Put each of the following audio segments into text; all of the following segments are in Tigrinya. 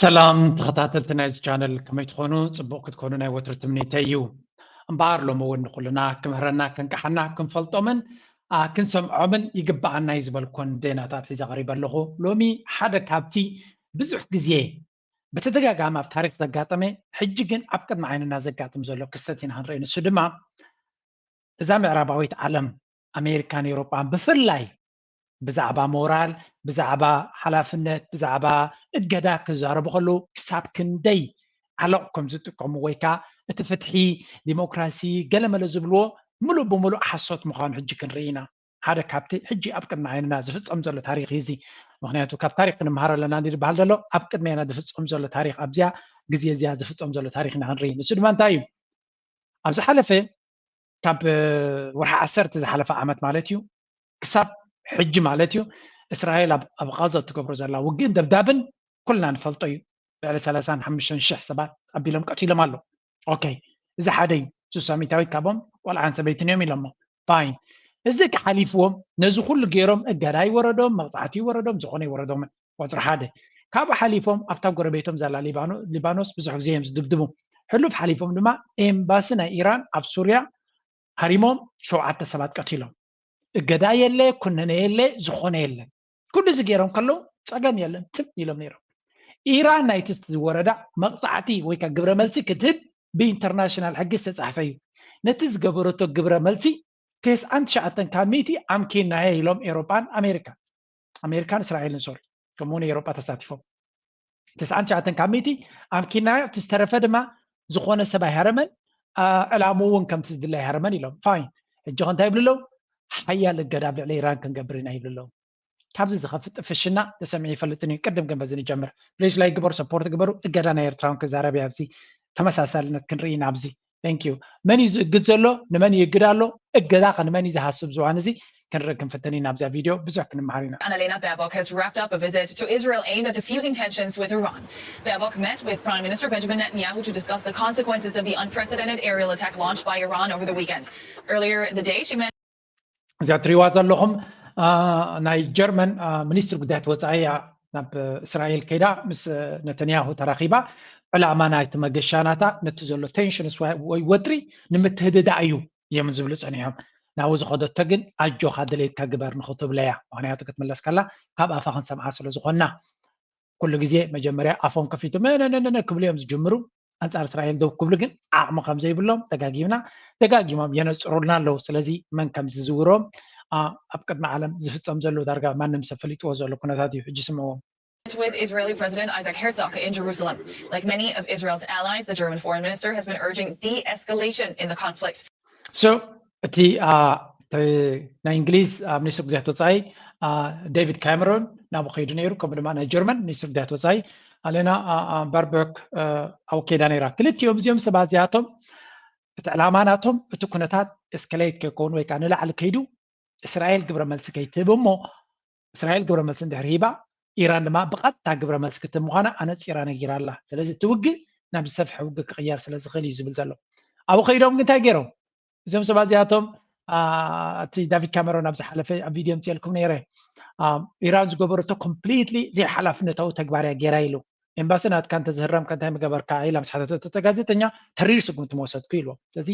ሰላም ተኸታተልቲ ናይዚ ቻነል፣ ከመይ ትኾኑ? ጽቡቕ ክትኮኑ ናይ ወትሩ ትምኒተይ እዩ። እምበኣር ሎሚ እውን ንኹልና ክምህረና፣ ክንቀሓና፣ ክንፈልጦምን፣ ኣ፣ ክንሰምዖምን ይግብኣና እዩ ዝበልኩን ዜናታት ሒዘ ቀሪበ ኣለኹ። ሎሚ ሓደ ካብቲ ብዙሕ ግዜ ብተደጋጋሚ ኣብ ታሪኽ ዘጋጠመ፣ ሕጂ ግን ኣብ ቅድሚ ዓይንና ዘጋጥም ዘሎ ክስተት ኢና ክንርኢ። ንሱ ድማ እዛ ምዕራባዊት ዓለም፣ ኣሜሪካን ኤውሮጳን ብፍላይ ብዛዕባ ሞራል፣ ብዛዕባ ሓላፍነት፣ ብዛዕባ እገዳ ክዛረቡ ከለዉ ክሳብ ክንደይ ዓለቕ ከም ዝጥቀሙ ወይ ከኣ እቲ ፍትሒ፣ ዲሞክራሲ፣ ገለመለ ዝብልዎ ምሉእ ብምሉእ ሓሶት ምዃኑ ሕጂ ክንርኢ ኢና። ሓደ ካብቲ ሕጂ ኣብ ቅድሚ ዓይንና ዝፍጸም ዘሎ ታሪኽ እዩ እዚ። ምኽንያቱ ካብ ታሪኽ ክንመሃር ኣለና እንዲ ዝበሃል ዘሎ ኣብ ቅድሜና ዝፍጸም ዘሎ ታሪኽ ኣብዚኣ ግዜ እዚኣ ዝፍጸም ዘሎ ታሪኽ ኢና ክንርኢ። ንሱ ድማ እንታይ እዩ? ኣብ ዝሓለፈ ካብ፣ እ፣ ወርሒ ዓሰርተ ዝሓለፈ ዓመት ማለት እዩ ክሳብ ሕጂ ማለት እዩ እስራኤል ኣብ፣ ኣብ ቓዛ እትገብሮ ዘላ ውግእን ደብዳብን ኩልና ንፈልጦ እዩ። ልዕሊ ሰላሳን ሓሙሽተን ሽሕ ሰባት ኣቢሎም ቀቲሎም ኣሎ። ኦኬ፣ እዚ ሓደ እዩ። ስሳ ሚታዊት ካብኦም ቆልዓን ሰበይትን እዮም ኢሎሞ። ፋይን። እዚ ሓሊፍዎም ነዚ ኩሉ ገይሮም እገዳ ይወረዶም፣ መቕጻዕቲ ይወረዶም፣ ዝኾነ ይወረዶምን። ቁጽሪ ሓደ። ካብኡ ሓሊፎም ኣብታ ጎረቤቶም ዘላ ሊባኖ-፣ ሊባኖስ ብዙሕ ግዜ እዮም ዝድብድቡ። ሕሉፍ ሓሊፎም ድማ ኤምባሲ ናይ ኢራን ኣብ ሱርያ ሃሪሞም ሸውዓተ ሰባት ቀቲሎም። እገዳ የለ፣ ኩነነ የለ፣ ዝኾነ የለን። ኩሉ እዚ ገይሮም ከለዉ ጸገም የለን፣ ትም ኢሎም ነይሮም። ኢራን ናይቲ ዝወረዳ መቕጻዕቲ ወይ ከኣ ግብረ መልሲ ክትህብ ብኢንተርናሽናል ሕጊ ዝተጻሕፈ እዩ። ነቲ ዝገበረቶ ግብረ መልሲ ተስዓን ትሽዓተን ካብ ሚእቲ ኣምኪናዮ ኢሎም ኤውሮጳን ኣሜሪካን። ኣሜሪካን እስራኤልን፣ ሶሪ፣ ከምኡ እውን ኤውሮጳ ተሳቲፎም። ተስዓን ትሽዓተን ካብ ሚእቲ ኣምኪናዮ፣ እቲ ዝተረፈ ድማ ዝኾነ ሰብ ኣይሃረመን፣ ኣ፣ ዕላምኡ እውን ከምቲ ዝድለ ኣይሃረመን ኢሎም። ፋይን። ሕጂ ኸ እንታይ ይብሉ ኣለዉ? ሓያል እገዳ ኣብ ልዕሊ ኢራን ክንገብር ኢና ይብሉ ኣለዉ። ካብዚ ዝኸፍእ ጥፍሽና ተሰሚዑ ይፈልጥን እዩ። ቅድም ግን በዚ ንጀምር። ፕሊስ ላይክ ግበሩ፣ ሰፖርት ግበሩ። እገዳ ናይ ኤርትራ እውን ክዛረብ እየ ኣብዚ። ተመሳሳልነት ክንርኢ ኢና ኣብዚ። Thank you። መን እዩ ዝእግድ ዘሎ? ንመን ይእግድ ኣሎ? እገዳ ከ ንመን እዩ ዝሃስብ ዝዋን እዚ? ክንርኢ ክንፍትን ኢና ኣብዚኣ ቪድዮ። ብዙሕ ክንመሃር ኢና። Annalena Baerbock has wrapped up a visit to Israel aimed at diffusing tensions with Iran. Baerbock met with Prime Minister Benjamin Netanyahu to discuss the consequences of the unprecedented aerial attack launched by Iran over the weekend. Earlier in the day, she met እዚኣ ትሪእዋ ዘለኹም፣ ኣ፣ ናይ ጀርመን፣ ኣ፣ ሚኒስትሪ ጉዳያት ወጻኢ እያ ናብ እስራኤል ከይዳ ምስ ነተንያሁ ተራኺባ። ዕላማ ናይቲ መገሻ ናታ ነቲ ዘሎ ቴንሽንስ ወይ፣ ወይ ወጥሪ ንምትህድዳእ እዩ እዮም ዝብሉ ጸኒሖም። ናብኡ ዝኸደቶ ግን ኣጆኻ ድሌትካ ግበር ንኽትብለያ። ምኽንያቱ ክትምለስ ከላ ካብ ኣፋ ክንሰምዓ ስለ ዝኾንና። ኩሉ ግዜ መጀመርያ ኣፎም ከፊቶም ነነነነ ክብሉ እዮም ዝጅምሩ። ኣንጻር እስራኤል ደው ክብሉ ግን ዓቕሚ ከም ዘይብሎም ደጋጊምና፣ ደጋጊሞም የነጽሩልና ኣለዉ። ስለዚ መን ከም ዝዝውሮም፣ ኣ፣ ኣብ ቅድሚ ዓለም ዝፍጸም ዘሎ ዳርጋ ማንም ሰብ ፈሊጥዎ ዘሎ ኩነታት እዩ። ሕጂ ስምዕዎም። With Israeli President Isaac Herzog in Jerusalem. Like many of Israel's allies, the German foreign minister has been urging de-escalation in the conflict. So እቲ፣ ኣ፣ እቲ ናይ እንግሊዝ፣ ኣ፣ ሚኒስትር ጉዳያት ወጻኢ፣ ኣ፣ ዴቪድ ካሜሮን ናብኡ ከይዱ ነይሩ። ከምኡ ድማ ናይ ጀርመን ሚኒስትር ጉዳያት ወጻኢ ኣሌና፣ ኣ፣ ኣ፣ ባርቦክ፣ ኣ፣ ኣብኡ ከይዳ ነይራ። ክልቲኦም እዚኦም ሰባት እዚኣቶም እቲ ዕላማ ናቶም እቲ ኩነታት ኤስከሌት ከይከውን ወይ ከዓ ንላዕሊ ከይዱ እስራኤል ግብረ መልሲ ከይትህብ እሞ እስራኤል ግብረ መልሲ እንድሕር ሂባ ኢራን ድማ ብቐጥታ ግብረ መልሲ ክትህብ ምዃና ኣነጺራ ነጊራ ኣላ። ስለዚ እቲ ውግእ ናብ ዝሰፍሐ ውግእ ክቕየር ስለ ዝኽእል እዩ ዝብል ዘሎ። ኣብኡ ከይዶም ግን እንታይ ገይሮም? እዞም ሰባት እዚኣቶም፣ ኣ፣ እቲ ዳቪድ ካሜሮን ኣብ ዝሓለፈ ኣብ ቪድዮ ምፅኤልኩም ነይረ። ኣ፣ ኢራን ዝገበረቶ ኮምፕሊትሊ ዘይሓላፍነታዊ ተግባር እያ ገይራ ኢሉ። ኤምባሲ ናትካ እንተዝህረም ከ እንታይ ምገበርካ ኢላ ምስ ሓተተቶ እታ ጋዜጠኛ ተሪር ስጉምቲ ምወሰድኩ ኢልዎ። ስለዚ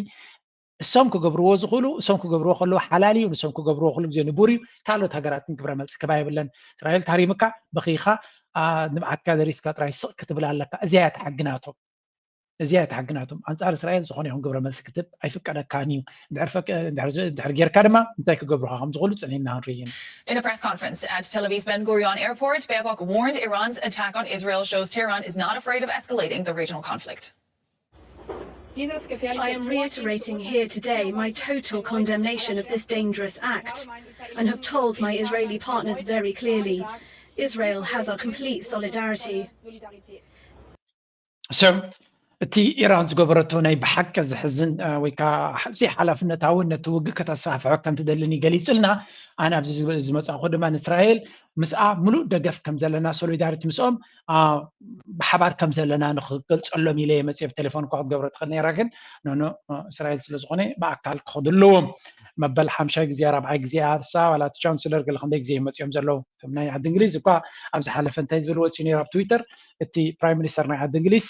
እሶም ክገብርዎ ዝኽእሉ፣ እሶም ክገብርዎ ከለዉ ሓላል እዩ፣ ንሶም ክገብርዎ ኩሉ ግዜ ንቡር እዩ። ካልኦት ሃገራት ግን ግብረ መልሲ ክባ የብለን። እስራኤል ታሪምካ፣ በኺኻ፣ ኣ፣ ንብዓትካ ደሪስካ ጥራይ ስቕ ክትብል ኣለካ። እዚኣ እያ እቲ ሕጊ ናቶም። እዚኣ እያ እቲ ሕጊ ናቶም። ኣንጻር እስራኤል ዝኾነ ይኹን ግብረ መልሲ ክትህብ ኣይፍቀደካን እዩ። እንድሕር ፈቅ-፣ እንድሕር ዝ-፣ እንድሕር ጌርካ ድማ እንታይ ክገብሩኻ ከም ዝኽእሉ ጽኒዕና ክንርኢ ኢና። In a press conference at Tel Aviv's Ben Gurion Airport, Baerbock warned Iran's attack on Israel shows Tehran is not afraid of escalating the regional conflict. I am reiterating here today my total condemnation of this dangerous act and have told my Israeli partners very clearly, Israel has our complete solidarity. So እቲ ኢራን ዝገበረቶ ናይ ብሓቂ ዝሕዝን፣ እ፣ ወይ ከዓ ዘይሓላፍነታዊ ነቲ ውግእ ከተስፋሕፍሖ ከም ትደልን እዩ ገሊጹልና። ኣነ ኣብዚ ዝመ-፣ ዝመጻእኩ ድማ ንእስራኤል ምስኣ ምሉእ ደገፍ ከም ዘለና፣ ሶሊዳሪቲ ምስኦም፣ ኣ፣ ብሓባር ከም ዘለና ንኽገልጸሎም ኢለ እየ መጽየ። ብቴሌፎን እኳ ክትገብሮ ትኽእል ነይራ፣ ግን ኖ፣ ኖ፣ እ፣ እስራኤል ስለ ዝኾነ ብኣካል ክኸዱ ኣለዎም። መበል ሓምሻይ ግዜ ራብዓይ ግዜ እያ ንሳ ዋላ እቲ ቻንስለር ገለ ክንደይ ግዜ ይመፅኦም ዘለዉ እቶም ናይ ዓዲ እንግሊዝ እኳ ኣብ ዝሓለፈ እንታይ ዝብል ወፂኡ ነይሩ ኣብ ትዊተር እቲ ፕራይም ሚኒስተር ናይ ዓዲ እንግሊዝ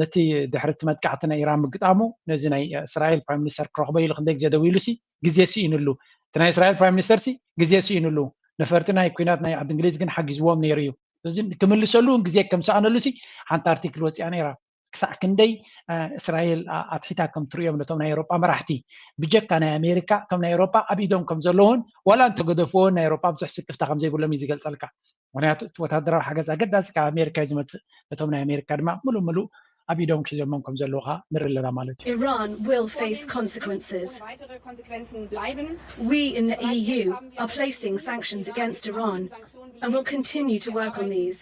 ነቲ ድሕሪ እቲ መጥቃዕቲ ናይ ኢራን ምግጣሙ ነዚ ናይ እስራኤል ፕራይም ሚኒስተር ክረኽቦ ኢሉ ክንደይ ግዜ ደዊሉ ሲ ግዜ ስኢኑሉ እቲ ናይ እስራኤል ፕራይም ሚኒስተር ሲ ግዜ ስኢኑሉ ነፈርቲ ናይ ኩናት ናይ ዓዲ እንግሊዝ ግን ሓጊዝዎም ነይሩ እዩ እዚ ክምልሰሉ እውን ግዜ ከም ሰኣነሉ ሲ ሓንቲ ኣርቲክል ወፂኣ ነይራ ክሳዕ ክንደይ እስራኤል ኣትሒታ ከም ትርእዮም ነቶም ናይ ኤውሮጳ መራሕቲ ብጀካ ናይ ኣሜሪካ እቶም ናይ ኤውሮጳ ኣብ ኢዶም ከም ዘለውን ዋላ እንተገደፍዎን ናይ ኤውሮጳ ብዙሕ ስክፍታ ከም ዘይብሎም እዩ ዝገልጸልካ ምክንያቱ እቲ ወታደራዊ ሓገዝ ኣገዳሲ ካብ ኣሜሪካ እዩ ዝመፅእ ነቶም ናይ ኣሜሪካ ድማ ምሉእ ምሉእ ኣብ ኢዶም ሒዞሞም ከም ዘለዉ ከዓ ንርኢ ኣለና ማለት እዩ Iran will face consequences. We in the E U are placing sanctions against Iran and will continue to work on these.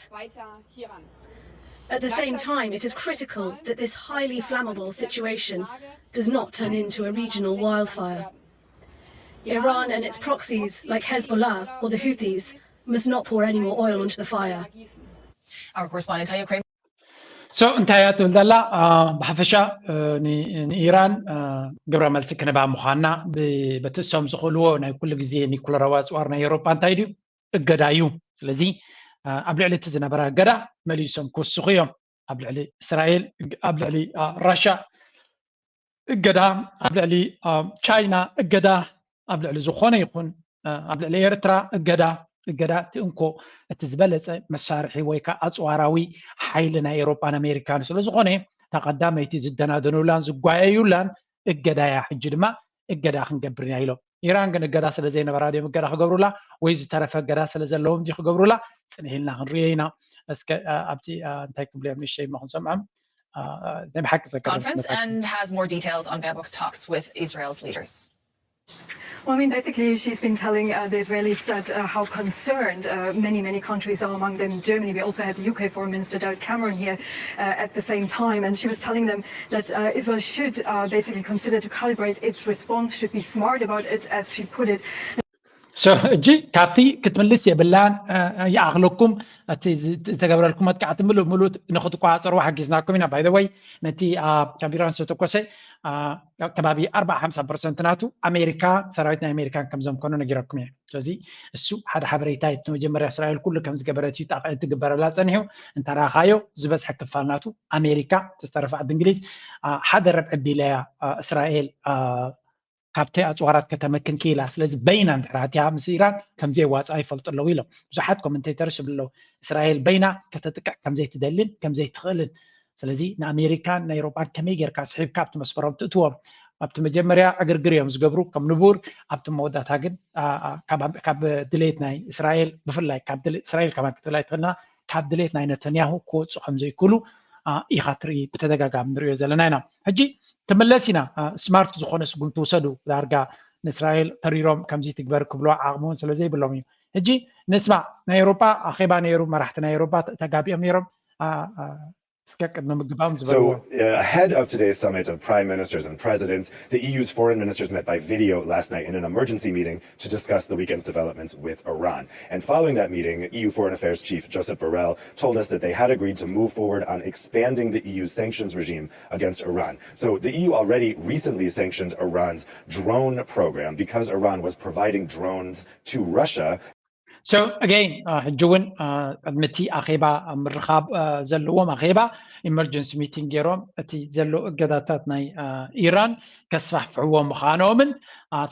At the same time, it is critical that this highly flammable situation does not turn into a regional wildfire. Iran and its proxies, like Hezbollah or the Houthis, must not pour any more oil onto the fire. Our correspondent Tanya Kramer. so እንታይ እያ ትብል ዘላ ብሓፈሻ ንኢራን ግብረ መልሲ ክንባ ምዃንና በቲ እሶም ዝኽእልዎ ናይ ኩሉ ግዜ ኒኩለራዊ ኣፅዋር ናይ ኤውሮጳ እንታይ ድዩ እገዳ እዩ ስለዚ ኣብ ልዕሊ እቲ ዝነበረ እገዳ መሊሶም ክውስኹ እዮም ኣብ ልዕሊ እስራኤል ኣብ ልዕሊ ራሻ እገዳ ኣብ ልዕሊ ቻይና እገዳ ኣብ ልዕሊ ዝኾነ ይኹን ኣብ ልዕሊ ኤርትራ እገዳ እገዳ እቲ እንኮ እቲ ዝበለፀ መሳርሒ ወይ ከዓ ኣፅዋራዊ ሓይሊ ናይ ኤሮጳን ኣሜሪካን ስለ ዝኾነ እታ ቀዳመይቲ ዝደናደኑላን ዝጓየዩላን እገዳ እያ ሕጂ ድማ እገዳ ክንገብር ኢና ኢሎም ኢራን ግን እገዳ ስለ ዘይነበራ ድዮም እገዳ ክገብሩላ ወይ ዝተረፈ እገዳ ስለ ዘለዎም ድዩ ክገብሩላ ፅንሕ ኢልና ክንሪኦ ኢና እስከ ኣብቲ እንታይ ክብሉ እዮም ንእሽተይ እሞ ክንሰምዖም ናይ ብሓቂ ዘገርም Conference ኩነታት እዩ። And has more details on Baerbock's talks with Israel's leaders. Well, I mean, basically, she's been telling uh, the Israelis that uh, how concerned uh, many, many countries are, among them Germany. We also had the U K Foreign Minister David Cameron here uh, at the same time, and she was telling them that uh, Israel should uh, basically consider to calibrate its response, should be smart about it, as she put it. So እጂ ካብቲ ክትምልስ የብላን ይኣኽለኩም እቲ ዝተገብረልኩም መጥቃዕቲ ምሉእ ምሉእ ንክትቆፃፀርዎ ሓጊዝናኩም ኢና by the way ነቲ ካብ ኢራን ዝተተኮሰ ከባቢ ኣርባዓ ሓምሳ ፐርሰንት ናቱ ኣሜሪካ ሰራዊት ናይ ኣሜሪካን ከም ዘምከኑ ነጊረኩም እየ ስለዚ እሱ ሓደ ሓበሬታ እቲ መጀመርያ እስራኤል ኩሉ ከም ዝገበረት እዩ ጣቕዒት ትግበረላ ፀኒሑ እንተረኣኻዮ ዝበዝሐ ክፋል ናቱ ኣሜሪካ ተዝተረፈ ዓዲ እንግሊዝ ሓደ ረብዒ ቢለያ እስራኤል ካብቲ ኣፅዋራት ከተመክን ክኢላ ስለዚ በይና እንድሕር ኣትያ ምስ ኢራን ከምዘየዋፅኣ ይፈልጡ ኣለዉ ኢሎም ብዙሓት ኮመንቴተርስ ይብሉ ኣለዉ እስራኤል በይና ከተጥቅዕ ከምዘይትደልን ከምዘይትኽእልን ስለዚ ንኣሜሪካን ንኣውሮጳን ከመይ ጌርካ ስሒብካ ኣብቲ መስመሮም ትእትዎም ኣብቲ መጀመርያ ዕግርግር እዮም ዝገብሩ ከም ንቡር ኣብቲ መወዳእታ ግን ካብ ድሌት ናይ እስራኤል ብፍላይ ካብ እስራኤል ከማን ክትብል ኣይትኽእልና ካብ ድሌት ናይ ነተንያሁ ክወፁ ከም ዘይክእሉ ኢኻ ትርኢ ብተደጋጋሚ ንሪኦ ዘለና ኢና ሕጂ ክምለስ ኢና ስማርት ዝኾነ ስጉምቲ ውሰዱ ዳርጋ ንእስራኤል ተሪሮም ከምዚ ትግበር ክብሎ ዓቕሚ እውን ስለ ዘይብሎም እዩ ሕጂ ንስማዕ ናይ ኤውሮጳ ኣኼባ ነይሩ መራሕቲ ናይ ኤውሮጳ ተጋቢኦም ነይሮም እስከ ቅድሚ ምግባም ዝበልዎ So, uh, ahead of today's summit of prime ministers and presidents, the E U's foreign ministers met by video last night in an emergency meeting to discuss the weekend's developments with Iran. And following that meeting, E U Foreign Affairs Chief Josep Borrell told us that they had agreed to move forward on expanding the E U's sanctions regime against Iran. So the E U already recently sanctioned Iran's drone program because Iran was providing drones to Russia. So again, ሕጂ እውን ቅድሚ እቲ ኣኼባ ምርኻብ ዘለዎም ኣኼባ ኢመርጀንሲ ሚቲንግ ገይሮም እቲ ዘሎ እገዳታት ናይ ኢራን ከስፋሕፍሕዎ ምዃኖምን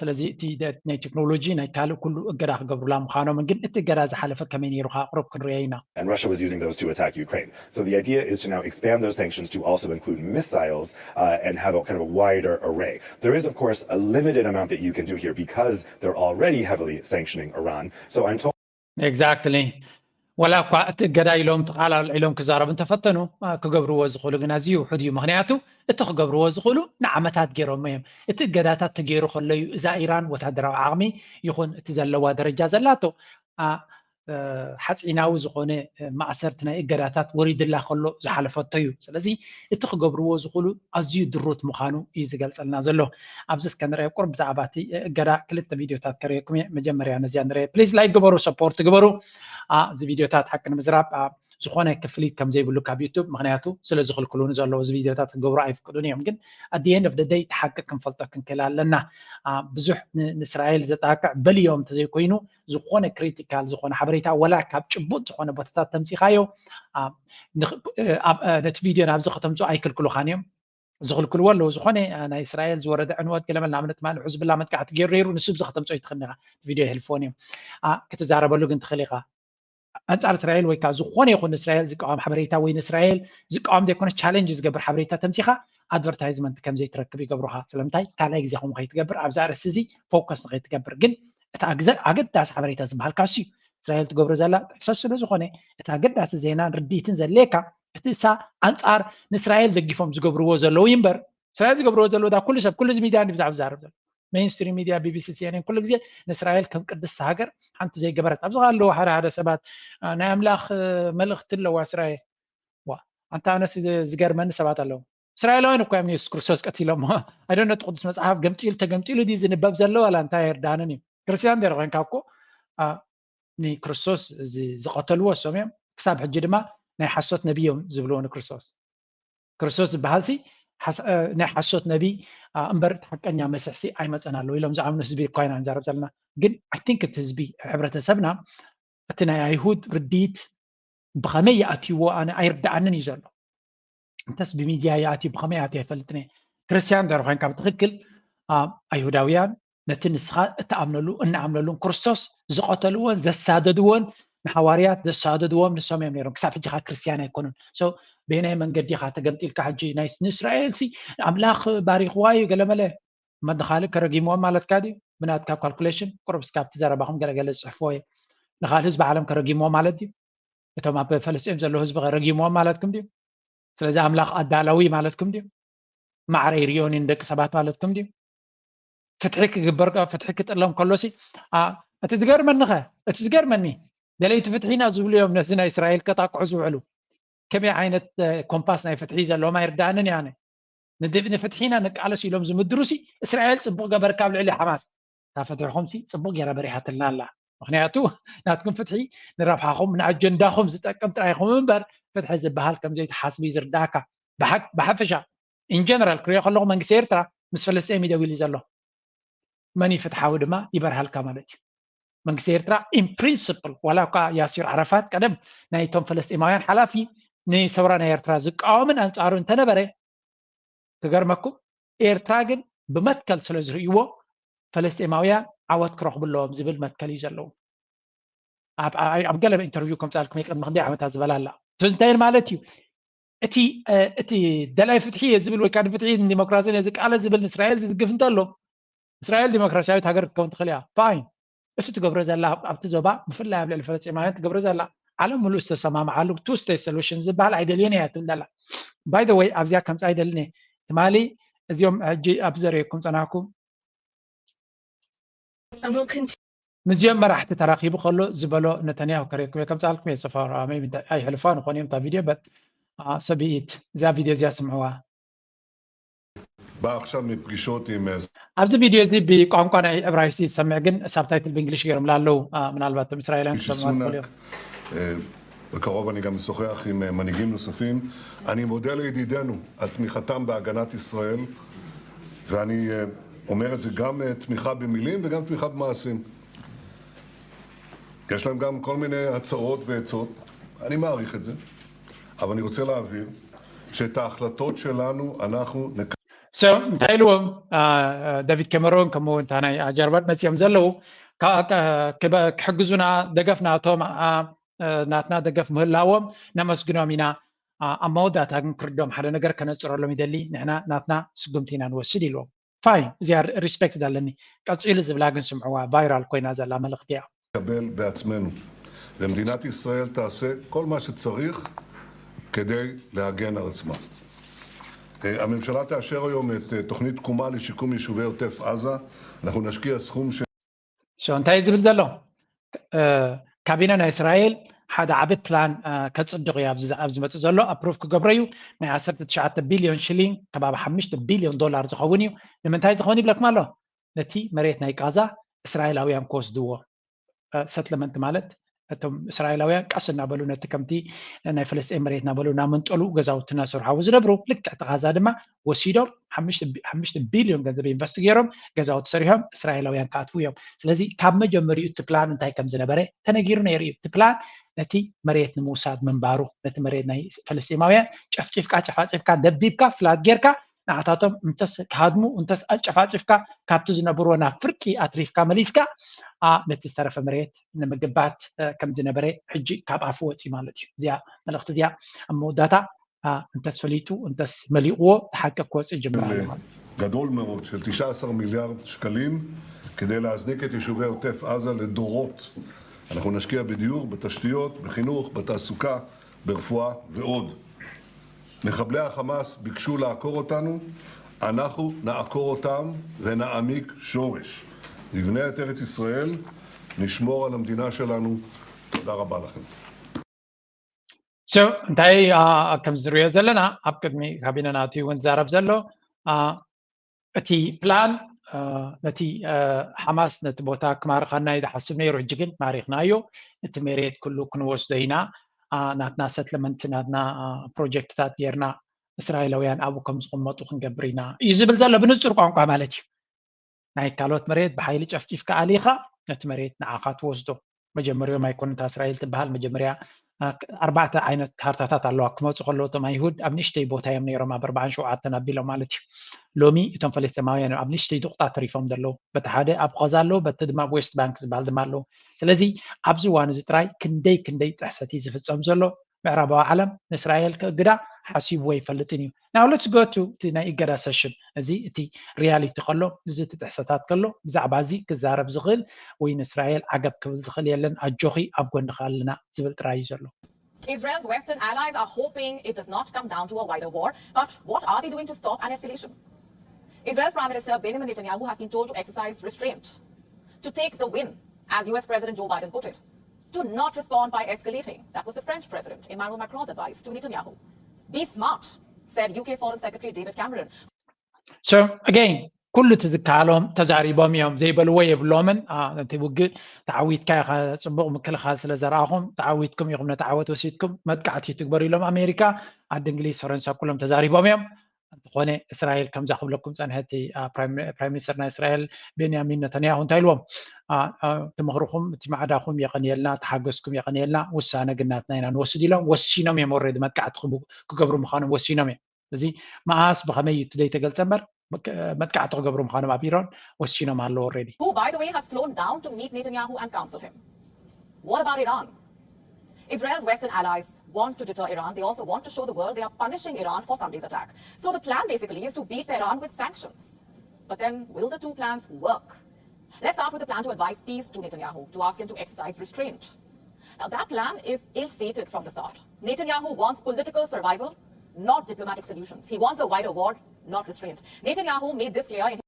ስለዚ እቲ ናይ ቴክኖሎጂ ናይ ካልእ ኩሉ እገዳ ክገብሩላ ምዃኖምን ግን እቲ እገዳ ዝሓለፈ ከመይ ነይሩ ከኣቕርብ ክንሪኦ ኢና And Russia was using those to attack Ukraine. So the idea is to now expand those sanctions to also include missiles uh, and have a kind of a wider array. There is, of course, a limited amount that you can do here because they're already heavily sanctioning Iran. So I'm told. Exactly. ወላ እኳ እቲ እገዳ ኢሎም ተቓላል ኢሎም ክዛረቡ እንተፈተኑ ክገብርዎ ዝኽእሉ ግን ኣዝዩ ውሑድ እዩ ምክንያቱ እቲ ክገብርዎ ዝኽእሉ ንዓመታት ገይሮሞ እዮም እቲ እገዳታት ተገይሩ ከሎ እዩ እዛ ኢራን ወታደራዊ ዓቕሚ ይኹን እቲ ዘለዋ ደረጃ ዘላቶ ሓፂናዊ ዝኾነ ማእሰርቲ ናይ እገዳታት ወሪድላ ከሎ ዝሓለፈቶ እዩ ስለዚ እቲ ክገብርዎ ዝኽእሉ ኣዝዩ ድሩት ምዃኑ እዩ ዝገልፀልና ዘሎ ኣብዚ እስከ ንርአ ቁርብ ብዛዕባ እቲ እገዳ ክልተ ቪድዮታት ከርእየኩም እየ መጀመርያ ነዚኣ ንርአ ፕሊዝ ላይክ ግበሩ ሰፖርት ግበሩ እዚ ቪድዮታት ሓቂ ንምዝራብ ዝኾነ ክፍሊት ከም ዘይብሉ ካብ ዩቱብ፣ ምክንያቱ ስለ ዝኽልክሉኒ ዘለዉ፣ እዚ ቪድዮታት ክገብሩ ኣይፍቅዱን እዮም። ግን at the end of the day እቲ ሓቂ ክንፈልጦ ክንክእል ኣለና። ብዙሕ ንእስራኤል ዘጣቅዕ በልዮም እንተዘይኮይኑ፣ ዝኾነ ክሪቲካል ዝኾነ ሓበሬታ ወላ ካብ ጭቡጥ ዝኾነ ቦታታት ተምፂኻዮ ነቲ ቪድዮ ናብዚ ከተምፅኦ ኣይክልክሉኻን እዮም። ዝኽልክልዎ ኣለዉ። ዝኾነ ናይ እስራኤል ዝወረደ ዕንወት ገለመል ንኣብነት ትማሊ ሕዝብላ መጥቃዕቲ ገይሩ ነይሩ፣ ንሱ ብዚ ከተምፅኦ ይትኽእል ኢኻ፣ ቪድዮ የሕልፍዎን እዮም። ክትዛረበሉ ግን ትኽእል ኢኻ። ኣንፃር እስራኤል ወይ ከዓ ዝኾነ ይኹን ንእስራኤል ዝቃወም ሓበሬታ ወይ ንእስራኤል ዝቃወም ዘይኮነ ቻለንጅ ዝገብር ሓበሬታ ተምፂኻ ኣድቨርታይዝመንት ከም ዘይትረክብ ይገብሩኻ። ስለምንታይ? ካልኣይ ግዜ ከምኡ ከይትገብር፣ ኣብዚ ኣርእስቲ እዚ ፎከስ ንኸይትገብር። ግን እቲ ኣገዳሲ ሓበሬታ ዝበሃል ካሱ እዩ። እስራኤል ትገብሮ ዘላ ጥሕሰት ስለ ዝኾነ፣ እቲ ኣገዳሲ ዜናን ርድኢትን ዘድልየካ እቲ እሳ ኣንፃር ንእስራኤል ደጊፎም ዝገብርዎ ዘለዉ እዩ እምበር፣ እስራኤል ዝገብርዎ ዘለዉ ዳ ኩሉ ሰብ ኩሉ እዚ ሚድያ ብዛዕባ ዝዛረብ ዘሎ ሜይንስትሪም ሚድያ ቢቢሲ ሲኤንኤን ኩሉ ግዜ ንእስራኤል ከም ቅድስቲ ሃገር ሓንቲ ዘይገበረት ኣብዚ ኣለዉ ሓደ ሓደ ሰባት ናይ ኣምላኽ መልእኽቲ ኣለዋ እስራኤል። ዋ ኣንታ ኣነስ ዝገርመኒ ሰባት ኣለዉ። እስራኤላውያን እኮ እዮም የሱስ ክርስቶስ ቀቲሎሞ። ኣይደነ እቲ ቅዱስ መጽሓፍ ገምጢሉ ተገምጢሉ ድዩ ዝንበብ ዘሎ ዋላ እንታይ ኣይርዳንን እዩ። ክርስትያን ደረ ኮንካ እኮ ንክርስቶስ ዝቐተልዎ እሶም እዮም። ክሳብ ሕጂ ድማ ናይ ሓሶት ነቢይ እዮም ዝብልዎ ንክርስቶስ። ክርስቶስ ዝበሃል ሲ ናይ ሓሶት ነቢ እምበር እቲ ሓቀኛ መስሕ ሲ ኣይመፀን ኣለዉ ኢሎም ዝኣምኑ ህዝቢ እኳ ኢና ንዛረብ ዘለና። ግን ኣይ ቲንክ እቲ ህዝቢ ሕብረተሰብና እቲ ናይ ኣይሁድ ርድኢት ብኸመይ ይኣትይዎ ኣነ ኣይርድኣንን እዩ ዘሎ። እንተስ ብሚድያ ይኣትዩ ብኸመይ ኣትዩ ኣይፈልጥን እየ። ክርስትያን እንድሕር ኮይንካ ብትኽክል ኣይሁዳውያን ነቲ ንስኻ እትኣምነሉ እንኣምነሉን ክርስቶስ ዝቐተልዎን ዘሳደድዎን ንሓዋርያት ዘሳደድዎም ንሶም እዮም ነይሮም። ክሳብ ሕጂ ካ ክርስትያን ኣይኮኑን። በየናይ መንገዲ ኢኻ ተገምጢልካ ሕጂ ናይ ንእስራኤል ሲ ኣምላኽ ባሪኽዋ እዩ ገለመለ መድኻልእ ከረጊምዎም ማለትካ ድዩ? ብናትካ ካልኩሌሽን ቁሩብ እስካብቲ ዘረባኹም ገለገለ ዝፅሕፍዎ እየ። ንኻል ህዝቢ ዓለም ከረጊምዎ ማለት ድዩ? እቶም ኣብ ፈለስጢን ዘለዉ ህዝቢ ከረጊምዎም ማለትኩም ድዩ? ስለዚ ኣምላኽ ኣዳላዊ ማለትኩም ድዩ? ማዕረ ይሪኦን ንደቂ ሰባት ማለትኩም ድዩ? ፍትሒ ክግበር ፍትሒ ክጥለም ከሎሲ እቲ ዝገርመኒ ኸ እቲ ዝገርመኒ ደለይቲ ፍትሒ ኢና ዝብሉ እዮም ነዚ ናይ እስራኤል ከጣቅዑ ዝውዕሉ። ከመይ ዓይነት ኮምፓስ ናይ ፍትሒ ዘለዎም ኣይርዳእንን እየ ኣነ። ንፍትሒ ኢና ንቃለስ ኢሎም ዝምድሩ ሲ እስራኤል ፅቡቅ ገበርካ ኣብ ልዕሊ ሓማስ እታ ፍትሕኹም ሲ ፅቡቅ ገይራ በሪሃትልና ኣላ። ምክንያቱ ናትኩም ፍትሒ ንረብሓኹም ንኣጀንዳኹም ዝጠቅም ጥራይ ኢኹም እምበር ፍትሒ ዝበሃል ከም ዘይትሓስቡ እዩ ዝርዳእካ። ብሓፈሻ ኢንጀነራል ክሪኦ ከለኹ መንግስቲ ኤርትራ ምስ ፈለስጤም እዩ ደው ኢሉ ዘሎ። መን እዩ ፍትሓዊ ድማ ይበርሃልካ ማለት እዩ። መንግስቲ ኤርትራ ኢን ፕሪንስፕል ዋላ እኳ ያሲር ዓረፋት ቀደም ናይቶም ፈለስጢማውያን ሓላፊ ንሰውራ ናይ ኤርትራ ዝቃወምን ኣንጻሩ እንተነበረ ክገርመኩም ኤርትራ ግን ብመትከል ስለ ዝርእይዎ ፈለስጢማውያን ዓወት ክረኽቡ ኣለዎም ዝብል መትከል እዩ ዘለዎም። ኣብ ገለ ኢንተርቪው ከምፃልኩም ቅድሚ ክንደይ ዓመታት ዝበላ ኣላ። ስለዚ እንታይ ማለት እዩ? እቲ እቲ ደላይ ፍትሒ እየ ዝብል ወይ ከዓ ንፍትሒ ንዲሞክራሲ እየ ዝቃለስ ዝብል ንእስራኤል ዝድግፍ እንተሎ እስራኤል ዲሞክራሲያዊት ሃገር ክትከውን ትኽእል እያ። ፋይን። እቲ ትገብሮ ዘላ ኣብቲ ዞባ ብፍላይ ኣብ ልዕሊ ፈለስጢማውያን ትገብሮ ዘላ ዓለም ሙሉእ ዝተሰማምዓሉ ቱ ስቴት ሶሉሽን ዝበሃል ኣይደልየን እያ ትብል ዘላ። ባይ ዘ ወይ ኣብዚኣ ከምፃ ኣይደልን እየ። ትማሊ እዚኦም ሕጂ ኣብ ዘርእየኩም ፀናሕኩም ምስዚኦም መራሕቲ ተራኺቡ ከሎ ዝበሎ ነተንያሁ ከርእየኩም እየ። ከምፃልኩም እየ ሰፋራመይ ኣይሕልፋ ንኾን እዮም እታ ቪድዮ በት ሰብኢት እዚኣ ቪድዮ እዚኣ ስምዕዋ። בא עכשיו מפגישות עם ኣብዚ ቪድዮ እዚ ብቋንቋ ናይ ዕብራይስጢ ዝሰምዕ ግን ሳብታይትል ብእንግሊሽ ገይሮምላ ኣለዉ። ምናልባት እቶም እስራኤላውያን ክሰምዑ ይኽእሉ እዮም። בקרוב אני גם אשוחח עם מנהיגים נוספים. אני מודה לידידינו על תמיכתם בהגנת ישראל, ואני אומר את זה גם תמיכה במילים וגם תמיכה במעשים. יש להם גם כל מיני הצעות ועצות, אני מעריך את זה, אבל אני רוצה להבהיר שאת ההחלטות שלנו אנחנו נקבל. So እንታይ ኢልዎም ዳቪድ ካሜሮን ከምኡ እውን እታ ናይ ጃርባድ መፂኦም ዘለዉ ክሕግዙና ደገፍ ናቶም ናትና ደገፍ ምህላዎም ነመስግኖም ኢና። ኣብ መወዳእታ ግን ክርዶም ሓደ ነገር ከነፅረሎም ይደሊ። ንሕና ናትና ስጉምቲ ኢና ንወስድ ኢልዎም። ፋይን እዚኣ ሪስፔክት ኣለኒ። ቀፂሉ ዝብላ ግን ስምዕዋ ቫይራል ኮይና ዘላ መልእክቲ እያ። לקבל בעצמנו. ומדינת ישראל תעשה כל מה שצריך כדי להגן על עצמה. הממשלה תאשר היום את תוכנית תקומה לשיקום יישובי עוטף עזה. אנחנו נשקיע סכום של እንታይ ዝብል ዘሎ ካቢነ ናይ እስራኤል ሓደ ዓቢ ፕላን ከፅድቕ እዩ ኣብ ዝመፅእ ዘሎ ኣፕሩቭ ክገብሮ እዩ። ናይ ዓሰርተ ትሽዓተ ቢልዮን ሽሊንግ ከባቢ ሓሙሽተ ቢልዮን ዶላር ዝኸውን እዩ። ንምንታይ ዝኸውን ይብለኩም ኣሎ? ነቲ መሬት ናይ ቃዛ እስራኤላውያን ክወስድዎ ሰትለመንት ማለት እቶም እስራኤላውያን ቀስ እናበሉ ነቲ ከምቲ ናይ ፈለስጤን መሬት እናበሉ እናመንጠሉ ገዛውቲ እናሰርሑ ዝነብሩ፣ ልክዕ እቲ ቃዛ ድማ ወሲዶም ሓሙሽተ ቢልዮን ገንዘብ ኢንቨስት ገይሮም ገዛውቲ ሰሪሖም እስራኤላውያን ክኣትዉ እዮም። ስለዚ ካብ መጀመሪኡ እቲ ፕላን እንታይ ከም ዝነበረ ተነጊሩ ነይሩ እዩ። እቲ ፕላን ነቲ መሬት ንምውሳድ ምንባሩ፣ ነቲ መሬት ናይ ፈለስጤማውያን ጨፍጭፍካ ጨፋጭፍካ ደብዲብካ ፍላት ጌርካ ንዓታቶም እንተስ ክሃድሙ እንተስ ኣጨፋጭፍካ ካብቲ ዝነብርዎ ናብ ፍርቂ ኣትሪፍካ መሊስካ ነቲ ዝተረፈ መሬት ንምግባት ከም ዝነበረ ሕጂ ካብ ኣፉ ወፂ ማለት እዩ። እዚኣ መልእክቲ እዚኣ ኣብ መወዳእታ እንተስ ፈሊጡ እንተስ መሊቕዎ እቲ ሓቂ ክወፅእ ይጅምር ኣሎ ማለት እዩ። גדול מאוד של תשעה עשר מיליארד שקלים כדי להזניק את יישובי עוטף עזה לדורות. אנחנו נשקיע בדיור, בתשתיות, בחינוך, בתעסוקה, ברפואה ועוד. מחבלי החמאס ביקשו לעקור אותנו, אנחנו נעקור אותם ונעמיק שורש. נבנה את ארץ ישראל, נשמור על המדינה שלנו. תודה רבה לכם. So እንታይ ከም ዝሪዮ ዘለና ኣብ ቅድሚ ካቢነ ናቱ እውን ዝዛረብ ዘሎ እቲ ፕላን ነቲ ሓማስ ነቲ ቦታ ክማርኸና እዩ ዝሓስብ ነይሩ። ሕጂ ግን ማሪኽናዮ፣ እቲ መሬት ኩሉ ክንወስዶ ኢና፣ ናትና ሰትለመንት ናትና ፕሮጀክትታት ጌርና እስራኤላውያን ኣብኡ ከም ዝቕመጡ ክንገብር ኢና እዩ ዝብል ዘሎ ብንጹር ቋንቋ ማለት እዩ። ናይ ካልኦት መሬት ብሓይሊ ጨፍጪፍካ ኣሊኻ ነቲ መሬት ንዓኻ ትወስዶ። መጀመሪዮም ኣይኮነታ እስራኤል ትበሃል። መጀመርያ ኣርባዕተ ዓይነት ካርታታት ኣለዋ። ክመፁ ከለዉ እቶም ኣይሁድ ኣብ ንእሽተይ ቦታ እዮም ነይሮም፣ ኣብ ኣርባዓን ሸውዓተን ኣቢሎም ማለት እዩ። ሎሚ እቶም ፈለስጤማውያን ኣብ ንእሽተይ ዱቕጣ ተሪፎም ዘለዉ። በቲ ሓደ ኣብ ቐዛ ኣለዉ፣ በቲ ድማ ኣብ ዌስት ባንክ ዝበሃል ድማ ኣለዉ። ስለዚ ኣብዚ እዋን እዚ ጥራይ ክንደይ ክንደይ ጥሕሰት እዩ ዝፍፀም ዘሎ። ምዕራባዊ ዓለም ንእስራኤል ክእግዳ ሓሲብዎ ኣይፈልጥን እዩ። Now let's go to እቲ ናይ እገዳ ሰሽን፣ እዚ እቲ ሪያሊቲ ከሎ፣ እዚ እቲ ጥሕሰታት ከሎ ብዛዕባ እዚ ክዛረብ ዝኽእል ወይ ንእስራኤል ዓገብ ክብል ዝኽእል የለን። ኣጆኺ ኣብ ጎንኻ ኣለና ዝብል ጥራይ እዩ ዘሎ። Israel's Western allies are hoping it does not come down to a wider war, but what are they doing to stop an escalation? Israel's Prime Minister Benjamin Netanyahu has been told to exercise restraint, to take the win, as U S President Joe Biden put it, to not respond by escalating. That was the French President Emmanuel Macron's advice to Netanyahu. Be smart, said U K's Foreign Secretary David Cameron. So again ኩሉ እቲ ዝከኣሎም ተዛሪቦም እዮም። ዘይበልዎ የብሎምን። ነቲ ውግእ ተዓዊትካ ኢኻ፣ ፅቡቕ ምክልኻል ስለ ዘርኣኹም ተዓዊትኩም ኢኹም፣ ነቲ ዓወት ወሲድኩም መጥቃዕቲ ትግበሩ ኢሎም ኣሜሪካ፣ ዓዲ እንግሊዝ፣ ፈረንሳ ኩሎም ተዛሪቦም እዮም። እንተኾነ እስራኤል ከምዛ ክብለኩም ፀንሐ እቲ ፕራይም ሚኒስተር ናይ እስራኤል ቤንያሚን ነተንያሁ እንታይ ኢልዎም? እቲ ምኽርኹም እቲ ማዕዳኹም የቐንየልና፣ ተሓገዝኩም የቐንየልና፣ ውሳነ ግን ናትና ኢና ንወስድ ኢሎም ወሲኖም እዮም። ኦልሬዲ መጥቃዕቲ ክገብሩ ምዃኖም ወሲኖም እዮም። እዚ መኣስ ብኸመይ እዩ እቲ ዘይተገልፀ እምበር መጥቃዕቲ ክገብሩ ምዃኖም ኣብ ኢራን ወሲኖም ኣለዉ ኦልሬዲ። Who, by the way, has flown down to meet Netanyahu and counsel him. What about Iran? Israel's Western allies want to deter Iran. They also want to show the world they are punishing Iran for Sunday's attack. So the plan basically is to beat Tehran with sanctions. But then, will the two plans work? Let's start with the plan to advise peace to Netanyahu, to ask him to exercise restraint. Now, that plan is ill fated from the start. Netanyahu wants political survival, not diplomatic solutions. He wants a wider war, not restraint. Netanyahu made this clear in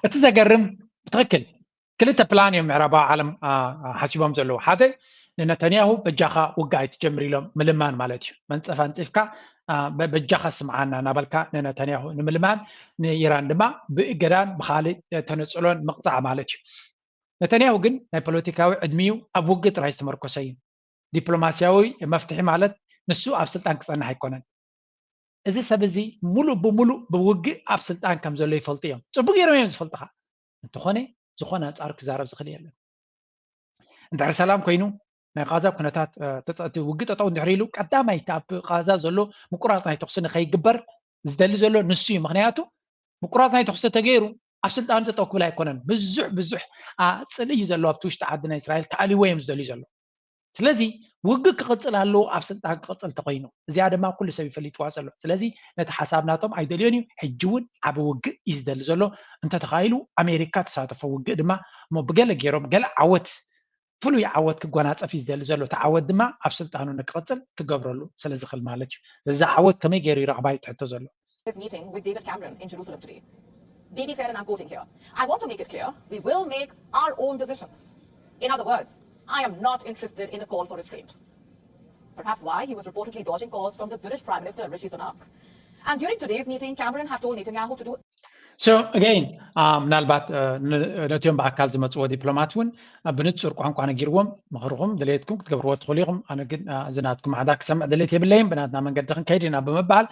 እቲ ዘገርም ብትኽክል ክልተ ፕላን እዮም ምዕራባዊ ዓለም ሓሲቦም ዘለዉ። ሓደ ንነተንያሁ በጃኻ ውግእ ኣይትጀምር ኢሎም ምልማን ማለት እዩ። መንፀፍ ኣንፂፍካ በጃኻ ስምዓና እናበልካ ንነተንያሁ ንምልማን፣ ንኢራን ድማ ብእገዳን ብኻልእ ተነፅሎን ምቕፃዕ ማለት እዩ። ነተንያሁ ግን ናይ ፖለቲካዊ ዕድሚኡ ኣብ ውግእ ጥራይ ዝተመርኮሰ እዩ። ዲፕሎማስያዊ መፍትሒ ማለት ንሱ ኣብ ስልጣን ክፀንሕ ኣይኮነን። እዚ ሰብ እዚ ሙሉእ ብሙሉእ ብውግእ ኣብ ስልጣን ከም ዘሎ ይፈልጡ እዮም። ፅቡቅ ገይሮም እዮም ዝፈልጥኻ። እንተኾነ ዝኾነ ኣንፃሩ ክዛረብ ዝኽእል የለን። እንድሕር ሰላም ኮይኑ ናይ ቃዛ ኩነታት እቲ ውግእ ጠጠው እንድሕር ኢሉ ቀዳማይ እቲ ኣብ ቃዛ ዘሎ ምቁራፅ ናይ ተኩሲ ንኸይግበር ዝደሊ ዘሎ ንሱ እዩ። ምክንያቱ ምቁራፅ ናይ ተኩሲ ተገይሩ ኣብ ስልጣኑ ጠጠው ክብል ኣይኮነን። ብዙሕ ብዙሕ ፅልኢ እዩ ዘለዎ ኣብቲ ውሽጢ ዓዲ ናይ እስራኤል ክኣልይዎ እዮም ዝደልዩ ዘሎ። ስለዚ ውግእ ክቕፅል ኣለዎ ኣብ ስልጣን ክቕፅል ተኮይኑ። እዚኣ ድማ ኩሉ ሰብ ይፈልጥዋ ዘሎ። ስለዚ ነቲ ሓሳብ ናቶም ኣይደልዮን እዩ። ሕጂ እውን ዓቢ ውግእ እዩ ዝደሊ ዘሎ። እንተተኻኢሉ ኣሜሪካ ተሳተፎ ውግእ ድማ እሞ ብገለ ገይሮም ገለ ዓወት ፍሉይ ዓወት ክጎናፀፍ እዩ ዝደሊ ዘሎ። እቲ ዓወት ድማ ኣብ ስልጣኑ ንክቕፅል ክገብረሉ ስለ ዝኽእል ማለት እዩ። ስለዚ ዓወት ከመይ ገይሩ ይረኽባ እዩ ትሕቶ ዘሎ። This meeting with David Cameron in Jerusalem today. Bibi said, and I'm quoting here, I want to make it clear, we will make our own decisions. In other words, I am not interested in the call for restraint. Perhaps why he was reportedly dodging calls from the British Prime Minister Rishi Sunak. And during today's meeting, Cameron had told Netanyahu to do So again, ምናልባት ነቲኦም ብኣካል ዝመፅዎ ዲፕሎማት እውን ብንፁር ቋንቋ ነጊርዎም፣ ምኽርኹም ድሌትኩም ክትገብርዎ ትኽእሉ ኢኹም። ኣነ ግን እዚ ናትኩም ዓዳ ክሰምዕ ድሌት የብለይን፣ ብናትና መንገዲ ክንከይድ ኢና ብምባል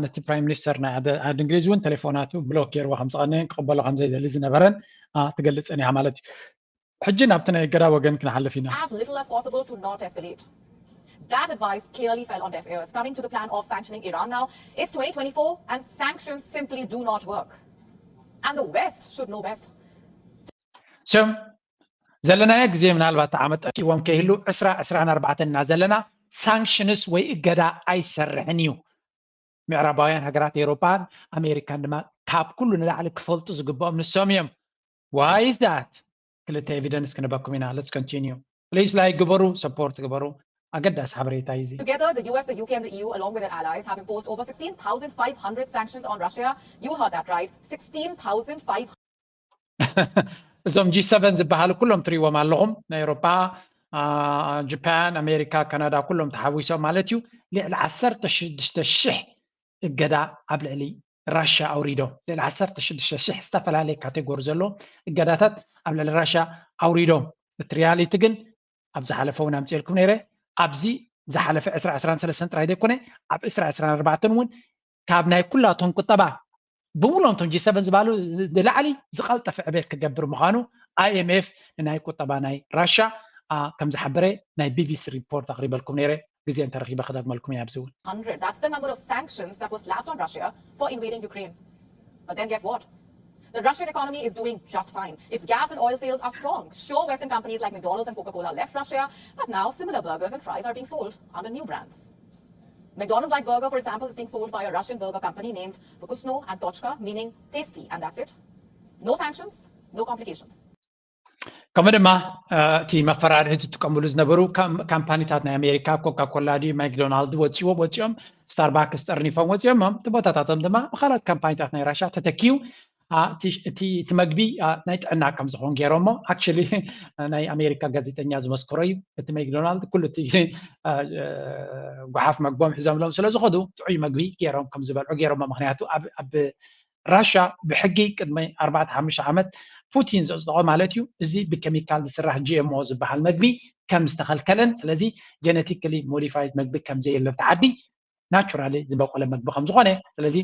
ነቲ ፕራይም ሚኒስተር ናይ ዓዲ እንግሊዝ እውን ቴሌፎናቱ ብሎክ ገይርዎ ከም ዝቐነየን ክቕበሎ ከም ዘይደሊ ዝነበረን ትገልፅን እያ ማለት እዩ። ሕጂ ናብቲ ናይ እገዳ ወገን ክንሓልፍ ኢና። As little as possible to not escalate. That advice clearly fell on deaf ears. Coming to the plan of sanctioning Iran now, it's twenty twenty-four and sanctions simply do not work. And the West should know best. So ዘለናዮ ግዜ ምናልባት ዓመት ጠፊዎም ከይህሉ ዕስራ ዕስራን ኣርባዕተን ኢና ዘለና። ሳንክሽንስ ወይ እገዳ ኣይሰርሕን እዩ። ምዕራባውያን ሃገራት ኤውሮፓን ኣሜሪካን ድማ ካብ ኩሉ ንላዕሊ ክፈልጡ ዝግብኦም ንሶም እዮም። Why is that? ክልተ ኤቪደንስ ክንበኩም ኢና። Let's continue. Please like ግበሩ፣ ሰፖርት ግበሩ። ኣገዳሲ ሓበሬታ እዩ እዚ። Together, the U S, the U K, and the E U, along with their allies, have imposed over sixteen thousand five hundred sanctions on Russia. You heard that right, sixteen thousand five hundred. እዞም ጂ ሰቨን ዝበሃሉ ኩሎም ትሪእዎም ኣለኹም። ናይ ኤውሮፓ፣ ጃፓን፣ ኣሜሪካ፣ ካናዳ ኩሎም ተሓዊሶም ማለት እዩ። ልዕሊ ዓሰርተ ሽዱሽተ ሽሕ እገዳ ኣብ ልዕሊ ራሻ ኣውሪዶም። ልዕሊ ዓሰርተ ሽዱሽተ ሽሕ ዝተፈላለየ ካቴጎሪ ዘሎ እገዳታት ኣብ ልዕሊ ራሻ ኣውሪዶም። እቲ ሪያሊቲ ግን ኣብ ዝሓለፈ እውን ኣምፅኤልኩም ነይረ። ኣብዚ ዝሓለፈ ዕስራ ዕስራን ሰለስተን ጥራይ ዘይኮነ ኣብ ዕስራ ዕስራን ኣርባዕተን እውን ካብ ናይ ኩላቶም ቁጠባ ብምሎም እቶም ጂ ሰቨን ዝበሃሉ ንላዕሊ ዝቐልጠፈ ዕቤት ክገብር ምዃኑ ኣይኤምኤፍ ንናይ ቁጠባ ናይ ራሻ ከም ዝሓበረ ናይ ቢቢሲ ሪፖርት ኣቕሪበልኩም ነይረ። ግዜ እንተረኺበ ክደግመልኩም እየ ኣብዚ እውን። Hundred. That's the number of sanctions that was slapped on Russia for invading Ukraine. But then guess what? The Russian economy is doing just fine. Its gas and oil sales are strong. Sure, Western companies like McDonald's and Coca-Cola left Russia, but now similar burgers and fries are being sold under new brands. McDonald's-like burger, for example, is being sold by a Russian burger company named Vkusno and Tochka, meaning tasty, and that's it. No sanctions, no complications. ከምኡ ድማ እቲ መፈራርሒ ዝጥቀምሉ ዝነበሩ ካምፓኒታት ናይ ኣሜሪካ፣ ኮካ ኮላ ድዩ ማክዶናልድ ወፂዎ ወፂኦም፣ ስታርባክስ ጠርኒፎም ወፂኦም። እቲ ቦታታቶም ድማ ብካልኦት ካምፓኒታት ናይ ራሻ ተተኪዩ እቲ መግቢ ናይ ጥዕና ከም ዝኸውን ገይሮሞ። ኣክቹሊ ናይ ኣሜሪካ ጋዜጠኛ ዝመስክሮ እዩ። እቲ ማክዶናልድ ኩሉ እቲ ጓሓፍ መግቦም ሒዞምሎም ስለ ዝኸዱ ጥዑይ መግቢ ገይሮም ከም ዝበልዑ ገይሮሞ። ምክንያቱ ኣብ ራሻ ብሕጊ ቅድሚ ኣርባዕተ ሓሙሽተ ዓመት ፑቲን ዘፅደቆ ማለት እዩ፣ እዚ ብኬሚካል ዝስራሕ ጂ ኤም ኦ ዝበሃል መግቢ ከም ዝተኸልከለን ስለዚ ጀነቲካሊ ሞዲፋይድ መግቢ ከም ዘየለ ኣብቲ ዓዲ ናቹራሊ ዝበቆለ መግቢ ከም ዝኾነ። ስለዚ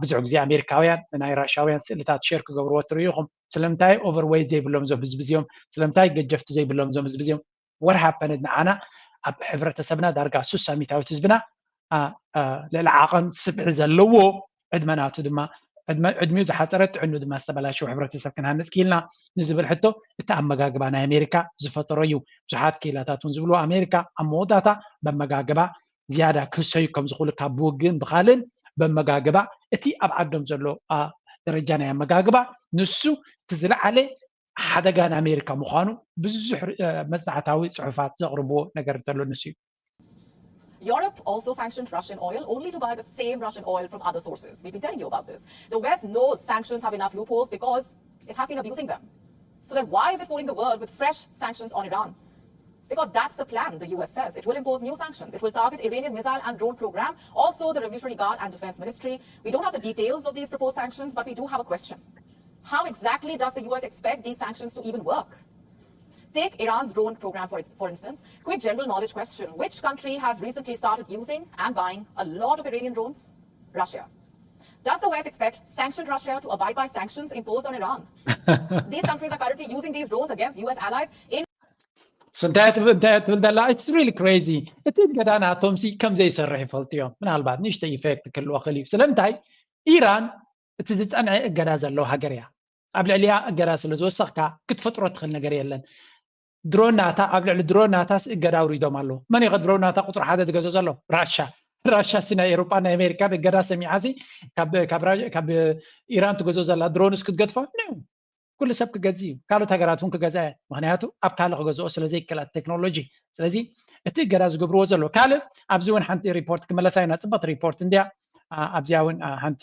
ብዙሕ ግዜ ኣሜሪካውያን ንናይ ራሻውያን ስእልታት ሼር ክገብርዎ ትርእዩ ኢኹም። ስለምንታይ ኦቨርዌይት ዘይብሎም እዞም ህዝቢ እዚኦም? ስለምንታይ ገጀፍቲ ዘይብሎም እዞም ህዝቢ እዚኦም? What happened ንዓና ኣብ ሕብረተሰብና ዳርጋ ሱሳ ሚታዊት ህዝብና ልዕሊ ዓቐን ስብሒ ዘለዎ ዕድመ ናቱ ድማ ዕድሚኡ ዝሓፀረ ጥዕኑ ድማ ዝተበላሸው ሕብረተሰብ ክንሃንፅ ክኢልና ንዝብል ሕቶ እቲ ኣመጋግባ ናይ ኣሜሪካ ዝፈጠሮ እዩ። ብዙሓት ክኢላታት እውን ዝብልዎ ኣሜሪካ ኣብ መወዳእታ መመጋግባ ዝያዳ ክህሰዩ ከም ዝኽእሉ ካብ ብውግእን ብኻልእን በመጋግባ እቲ ኣብ ዓዶም ዘሎ ደረጃ ናይ ኣመጋግባ ንሱ እቲ ዝለዓለ ሓደጋ ንኣሜሪካ ምዃኑ ብዙሕ መፅናዕታዊ ፅሑፋት ዘቕርብዎ ነገር እንተሎ ንሱ እዩ። Europe also sanctioned Russian oil only to buy the same Russian oil from other sources. We've been telling you about this. The West knows sanctions have enough loopholes because it has been abusing them. So then why is it fooling the world with fresh sanctions on Iran? Because that's the plan, the U S says. It will impose new sanctions. It will target Iranian missile and drone program, also the Revolutionary Guard and Defense Ministry. We don't have the details of these proposed sanctions, but we do have a question. How exactly does the U S expect these sanctions to even work? Take Iran's drone program, for, for instance. Quick general knowledge question. Which country has recently started using and buying a lot of Iranian drones? Russia. Does the West expect sanctioned Russia to abide by sanctions imposed on Iran? These countries are currently using these drones against U S allies in እንታይ ትብል ደላ? It's really crazy። እቲ እገዳ ናቶም ሲ ከም ዘይሰርሕ ይፈልጡ እዮም። ምናልባት ንእሽተይ ኢፌክት ክህልዎ ክእል እዩ። ስለምንታይ? ኢራን እቲ ዝፀንዐ እገዳ ዘለዎ ሃገር እያ። ኣብ ልዕሊያ እገዳ ስለ ዝወሰኽካ ክትፈጥሮ ትኽእል ነገር የለን። ድሮን ናታ ኣብ ልዕሊ ድሮን ናታስ እገዳ ኣውሪዶም ኣለዉ። መን እዩ ድሮን ናታ ቁፅሪ ሓደ ዝገዝኦ ዘሎ? ራሻ። ራሻ ሲ ናይ ኤውሮጳ ናይ ኣሜሪካ እገዳ ሰሚዓ ሲ ካብ ኢራን ትገዝኦ ዘላ ድሮንስ ክትገድፎ ነው። ኩሉ ሰብ ክገዝእ እዩ። ካልኦት ሃገራት እውን ክገዝኣ እየ። ምክንያቱ ኣብ ካልእ ክገዝኦ ስለ ዘይከላት ቴክኖሎጂ። ስለዚ እቲ እገዳ ዝገብርዎ ዘሎ ካልእ ኣብዚ እውን ሓንቲ ሪፖርት ክመለሳ ኢና። ፅብቕቲ ሪፖርት እንድያ። ኣብዚኣ እውን ሓንቲ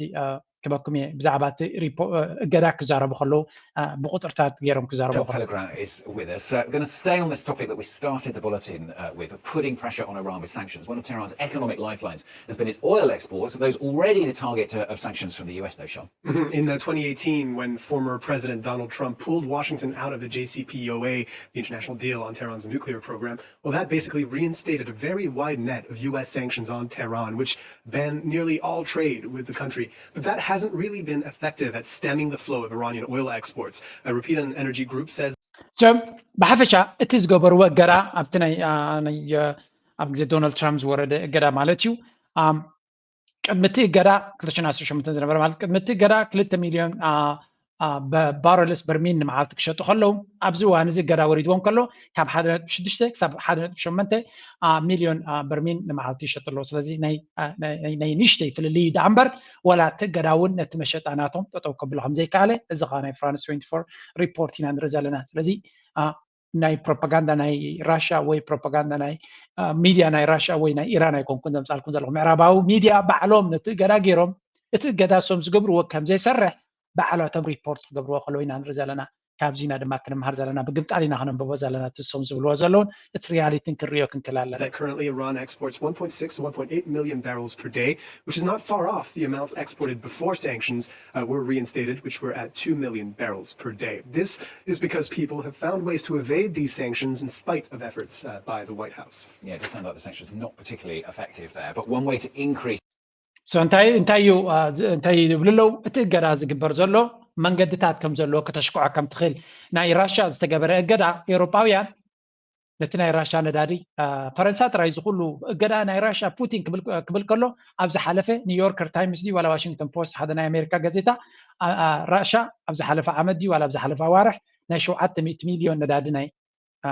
ክበኩም እየ ብዛዕባ እቲ ሪፖ- እ፣ እገዳ ክዛረቡ ከለዉ እ፣ ብቁፅርታት ገይሮም ክዛረቡ Joel ከለዉ Pellegrin is with us. Uh, we're going to stay on this topic that we started the bulletin uh, with, putting pressure on Iran with sanctions. One of Tehran's economic lifelines has been its oil exports. Those already the target uh, of sanctions from the U S, though, Sean. In uh, twenty eighteen, when former President Donald Trump pulled Washington out of the J C P O A, the international deal on Tehran's nuclear program, well, that basically reinstated a very wide net of U S sanctions on Tehran, which banned nearly all trade with the country. But that hasn't really been effective at stemming the flow of Iranian oil exports. A Repeat Energy Group says ጀም ብሓፈሻ እቲ ዝገበርዎ እገዳ ኣብቲ ናይ አ፣ ናይ አ፣ ኣብ ግዜ ዶናልድ ትራምፕ ዝወረደ እገዳ ማለት እዩ። ኣም፣ ቅድሚ እቲ እገዳ ክልተ ሽሕን ዓሰርተ ሸሞንተን ዝነበረ ማለት ቅድሚ እቲ እገዳ ክልተ ሚልዮን አ፣ አ፣ በ- ባረልስ በርሚል ንመዓልቲ ክሸጡ ከለዉ ኣብዚ እዋን እዚ እገዳ ወሪድዎም ከሎ ካብ ሓደ ነጥቢ ሽዱሽተ ክሳብ ሓደ ነጥቢ ሸሞንተ አ፣ ሚልዮን አ፣ በርሚል ንመዓልቲ ይሸጡ ኣለዉ። ስለዚ ናይ አ፣ ናይ- ናይ- ናይ ንእሽተይ ፍልልይ ደኣ እምበር ዋላ እቲ እገዳ እውን ነቲ መሸጣ ናቶም ጠጠው ከብሎ ከም ዘይከኣለ እዚ ከዓ ናይ ፍራንስ ትዌንቲ ፎር ሪፖርት ኢና ንርኢ ዘለና። ስለዚ አ፣ ናይ ፕሮፓጋንዳ ናይ ራሻ ወይ ፕሮፓጋንዳ ናይ አ፣ ሚድያ ናይ ራሻ ወይ ናይ ኢራን ኣይኮንኩን ዘምፃልኩም ዘለኹ። ምዕራባዊ ሚድያ ባዕሎም ነቲ እገዳ ገይሮም እቲ እገዳ እሶም ዝገብርዎ ከም ዘይሰርሕ ባዕላቶም ሪፖርት ክገብርዎ ከለዉ ኢና ንርኢ ዘለና። ካብዚ ኢና ድማ ክንምሃር ዘለና። ብግብጣል ኢና ክነንብቦ ዘለና እቲ እሶም ዝብልዎ ዘለውን እቲ ሪያሊቲን ክንሪኦ ክንክእል ኣለና። that currently Iran exports one point six to one point eight million barrels per day, which is not far off the amounts exported before sanctions uh, were reinstated, which were at two million barrels per day. This is because people have found ways to evade these sanctions in spite of efforts uh, by the White House. Yeah, it does sound like the sanctions not particularly effective there, but one way to increase So እንታይ እንታይ እዩ አ፣ ዝ- እንታይ ይብሉ ኣለዉ? እቲ እገዳ ዝግበር ዘሎ መንገድታት ከም ዘለዎ ከተሽክዖ ከም ትኽእል ናይ ራሻ ዝተገበረ እገዳ ኤውሮጳውያን ነቲ ናይ ራሻ ነዳዲ አ፣ ፈረንሳ ጥራይ ዝኩሉ እገዳ ናይ ራሻ ፑቲን ክብል ክብል ከሎ ኣብ ዝሓለፈ ኒውዮርከር ታይምስ ድዩ ዋላ ዋሽንግተን ፖስት ሓደ ናይ ኣሜሪካ ጋዜጣ አ፣ አ፣ ራሻ ኣብ ዝሓለፈ ዓመት ድዩ ዋላ ኣብ ዝሓለፈ ኣዋርሕ ናይ ሸውዓተ ሚእቲ ሚልዮን ነዳዲ ናይ አ፣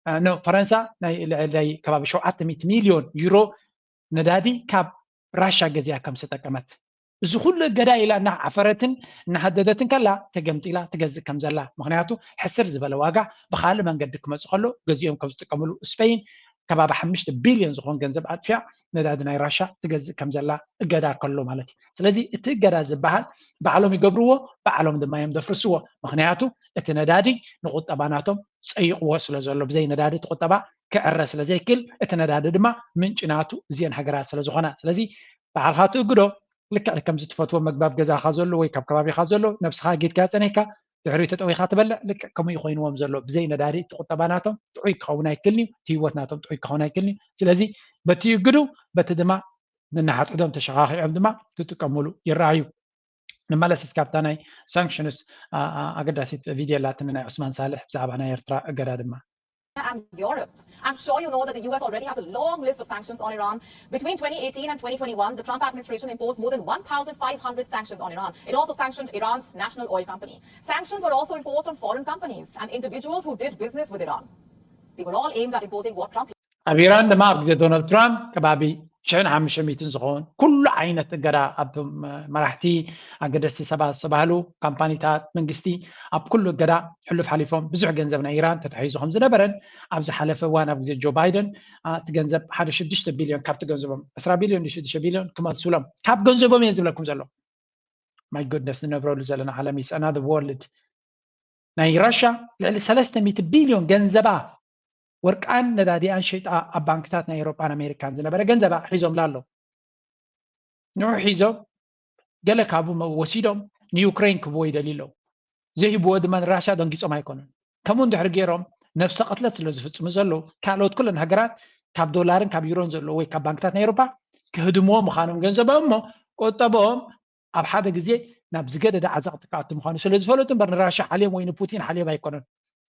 አ፣ ኖ ፈረንሳ ናይ ልዕሊ ከባቢ ሸውዓተ ሚእቲ ሚልዮን ዩሮ ነዳዲ ካብ ራሻ ገዚኣ ከም ዝተጠቀመት እዚ ኩሉ እገዳ ኢላ እናዓፈረትን እናሃደደትን ከላ ተገምጢላ ትገዝእ ከም ዘላ ምክንያቱ ሕስር ዝበለ ዋጋ ብካልእ መንገዲ ክመፁ ከሎ ገዚኦም ከም ዝጥቀምሉ ስፔይን ከባቢ ሓሙሽተ ቢልዮን ዝኮን ገንዘብ ኣጥፊያ ነዳዲ ናይ ራሻ ትገዝእ ከም ዘላ እገዳ ከሎ ማለት እዩ። ስለዚ እቲ እገዳ ዝበሃል ባዕሎም ይገብርዎ፣ ባዕሎም ድማ እዮም ዘፍርስዎ። ምክንያቱ እቲ ነዳዲ ንቁጠባ ናቶም ፀይቅዎ ስለ ዘሎ ብዘይ ነዳዲ እቲ ቁጠባ ክዕረ ስለ ዘይክእል እቲ ነዳዲ ድማ ምንጪ ናቱ እዚአን ሃገራት ስለ ዝኾና። ስለዚ ባዕልካ ትእግዶ ልክዕ ከምዚ ትፈትዎ መግቢ ኣብ ገዛኻ ዘሎ ወይ ካብ ከባቢኻ ዘሎ ነብስኻ ኣጊድካ ጸኒሕካ ድሕሪኡ ተጠዊኻ ትበልዕ ልክዕ ከምኡ እዩ ኮይንዎም ዘሎ ብዘይ ነዳዲ እቲ ቁጠባ ናቶም ጥዑይ ክኸውን ኣይክልንዩ እቲ ህይወት ናቶም ጥዑይ ክኸውን ኣይክልንዩ ስለዚ በቲ ይእግዱ በቲ ድማ ንናሓድሕዶም ተሸኻኺዖም ድማ ክጥቀምሉ ይረኣዩ። ንመለስ እስካብታ ናይ ሳንክሽንስ ኣገዳሲት ቪድዮ ኣላትኒ ናይ ዑስማን ሳልሕ ብዛዕባ ናይ ኤርትራ እገዳ ድማ and Europe. I'm sure you know that the U S already has a long list of sanctions on Iran. Between twenty eighteen and twenty twenty-one, the Trump administration imposed more than one thousand five hundred sanctions on Iran. It also sanctioned Iran's national oil company. Sanctions were also imposed on foreign companies and individuals who did business with Iran. They were all aimed at imposing what Trump ኣብ ኢራን ድማ ኣብ ግዜ ዶናልድ ትራምፕ ከባቢ ሽሕን ሓሙሽተ ሚእትን ዝኸውን ኩሉ ዓይነት እገዳ ኣብ መራሕቲ ኣገደስቲ ሰባት ዝተባህሉ ካምፓኒታት መንግስቲ ኣብ ኩሉ እገዳ ሕሉፍ ሓሊፎም ብዙሕ ገንዘብ ናይ ኢራን ተታሒዙ ከም ዝነበረን ኣብ ዝሓለፈ እዋን ኣብ ግዜ ጆ ባይደን እቲ ገንዘብ ሓደ ሽዱሽተ ቢልዮን ካብቲ ገንዘቦም ዕስራ ቢልዮን ሽዱሽተ ቢልዮን ክመልሱሎም ካብ ገንዘቦም እየ ዝብለኩም ዘሎ my goodness ንነብረሉ ዘለና ዓለም is another world ናይ ራሻ ልዕሊ ሰለስተ ሚእቲ ቢልዮን ገንዘባ ወርቃን ነዳዲኣን ሸይጣ ኣብ ባንክታት ናይ ኤሮጳን ኣሜሪካን ዝነበረ ገንዘባ ሒዞምላ ኣለዉ ንዑ ሒዞም ገለ ካብኡ ወሲዶም ንዩክሬን ክብዎ ይደልዩ ኣለዉ ዘይህብዎ ድማ ንራሻ ደንጊጾም ኣይኮኑን ከምኡ እንድሕር ገይሮም ነብሰ ቅትለት ስለ ዝፍጽሙ ዘለዉ ካልኦት ኩለን ሃገራት ካብ ዶላርን ካብ ዩሮን ዘለዎ ወይ ካብ ባንክታት ናይ ኤሮፓ ክህድምዎ ምዃኖም ገንዘቦም እሞ ቆጠቦም ኣብ ሓደ ግዜ ናብ ዝገደደ ዓዘቕቲ ክኣቱ ምዃኑ ስለ ዝፈለጡ እምበር ንራሻ ሓልዮም ወይ ንፑቲን ሓልዮም ኣይኮነን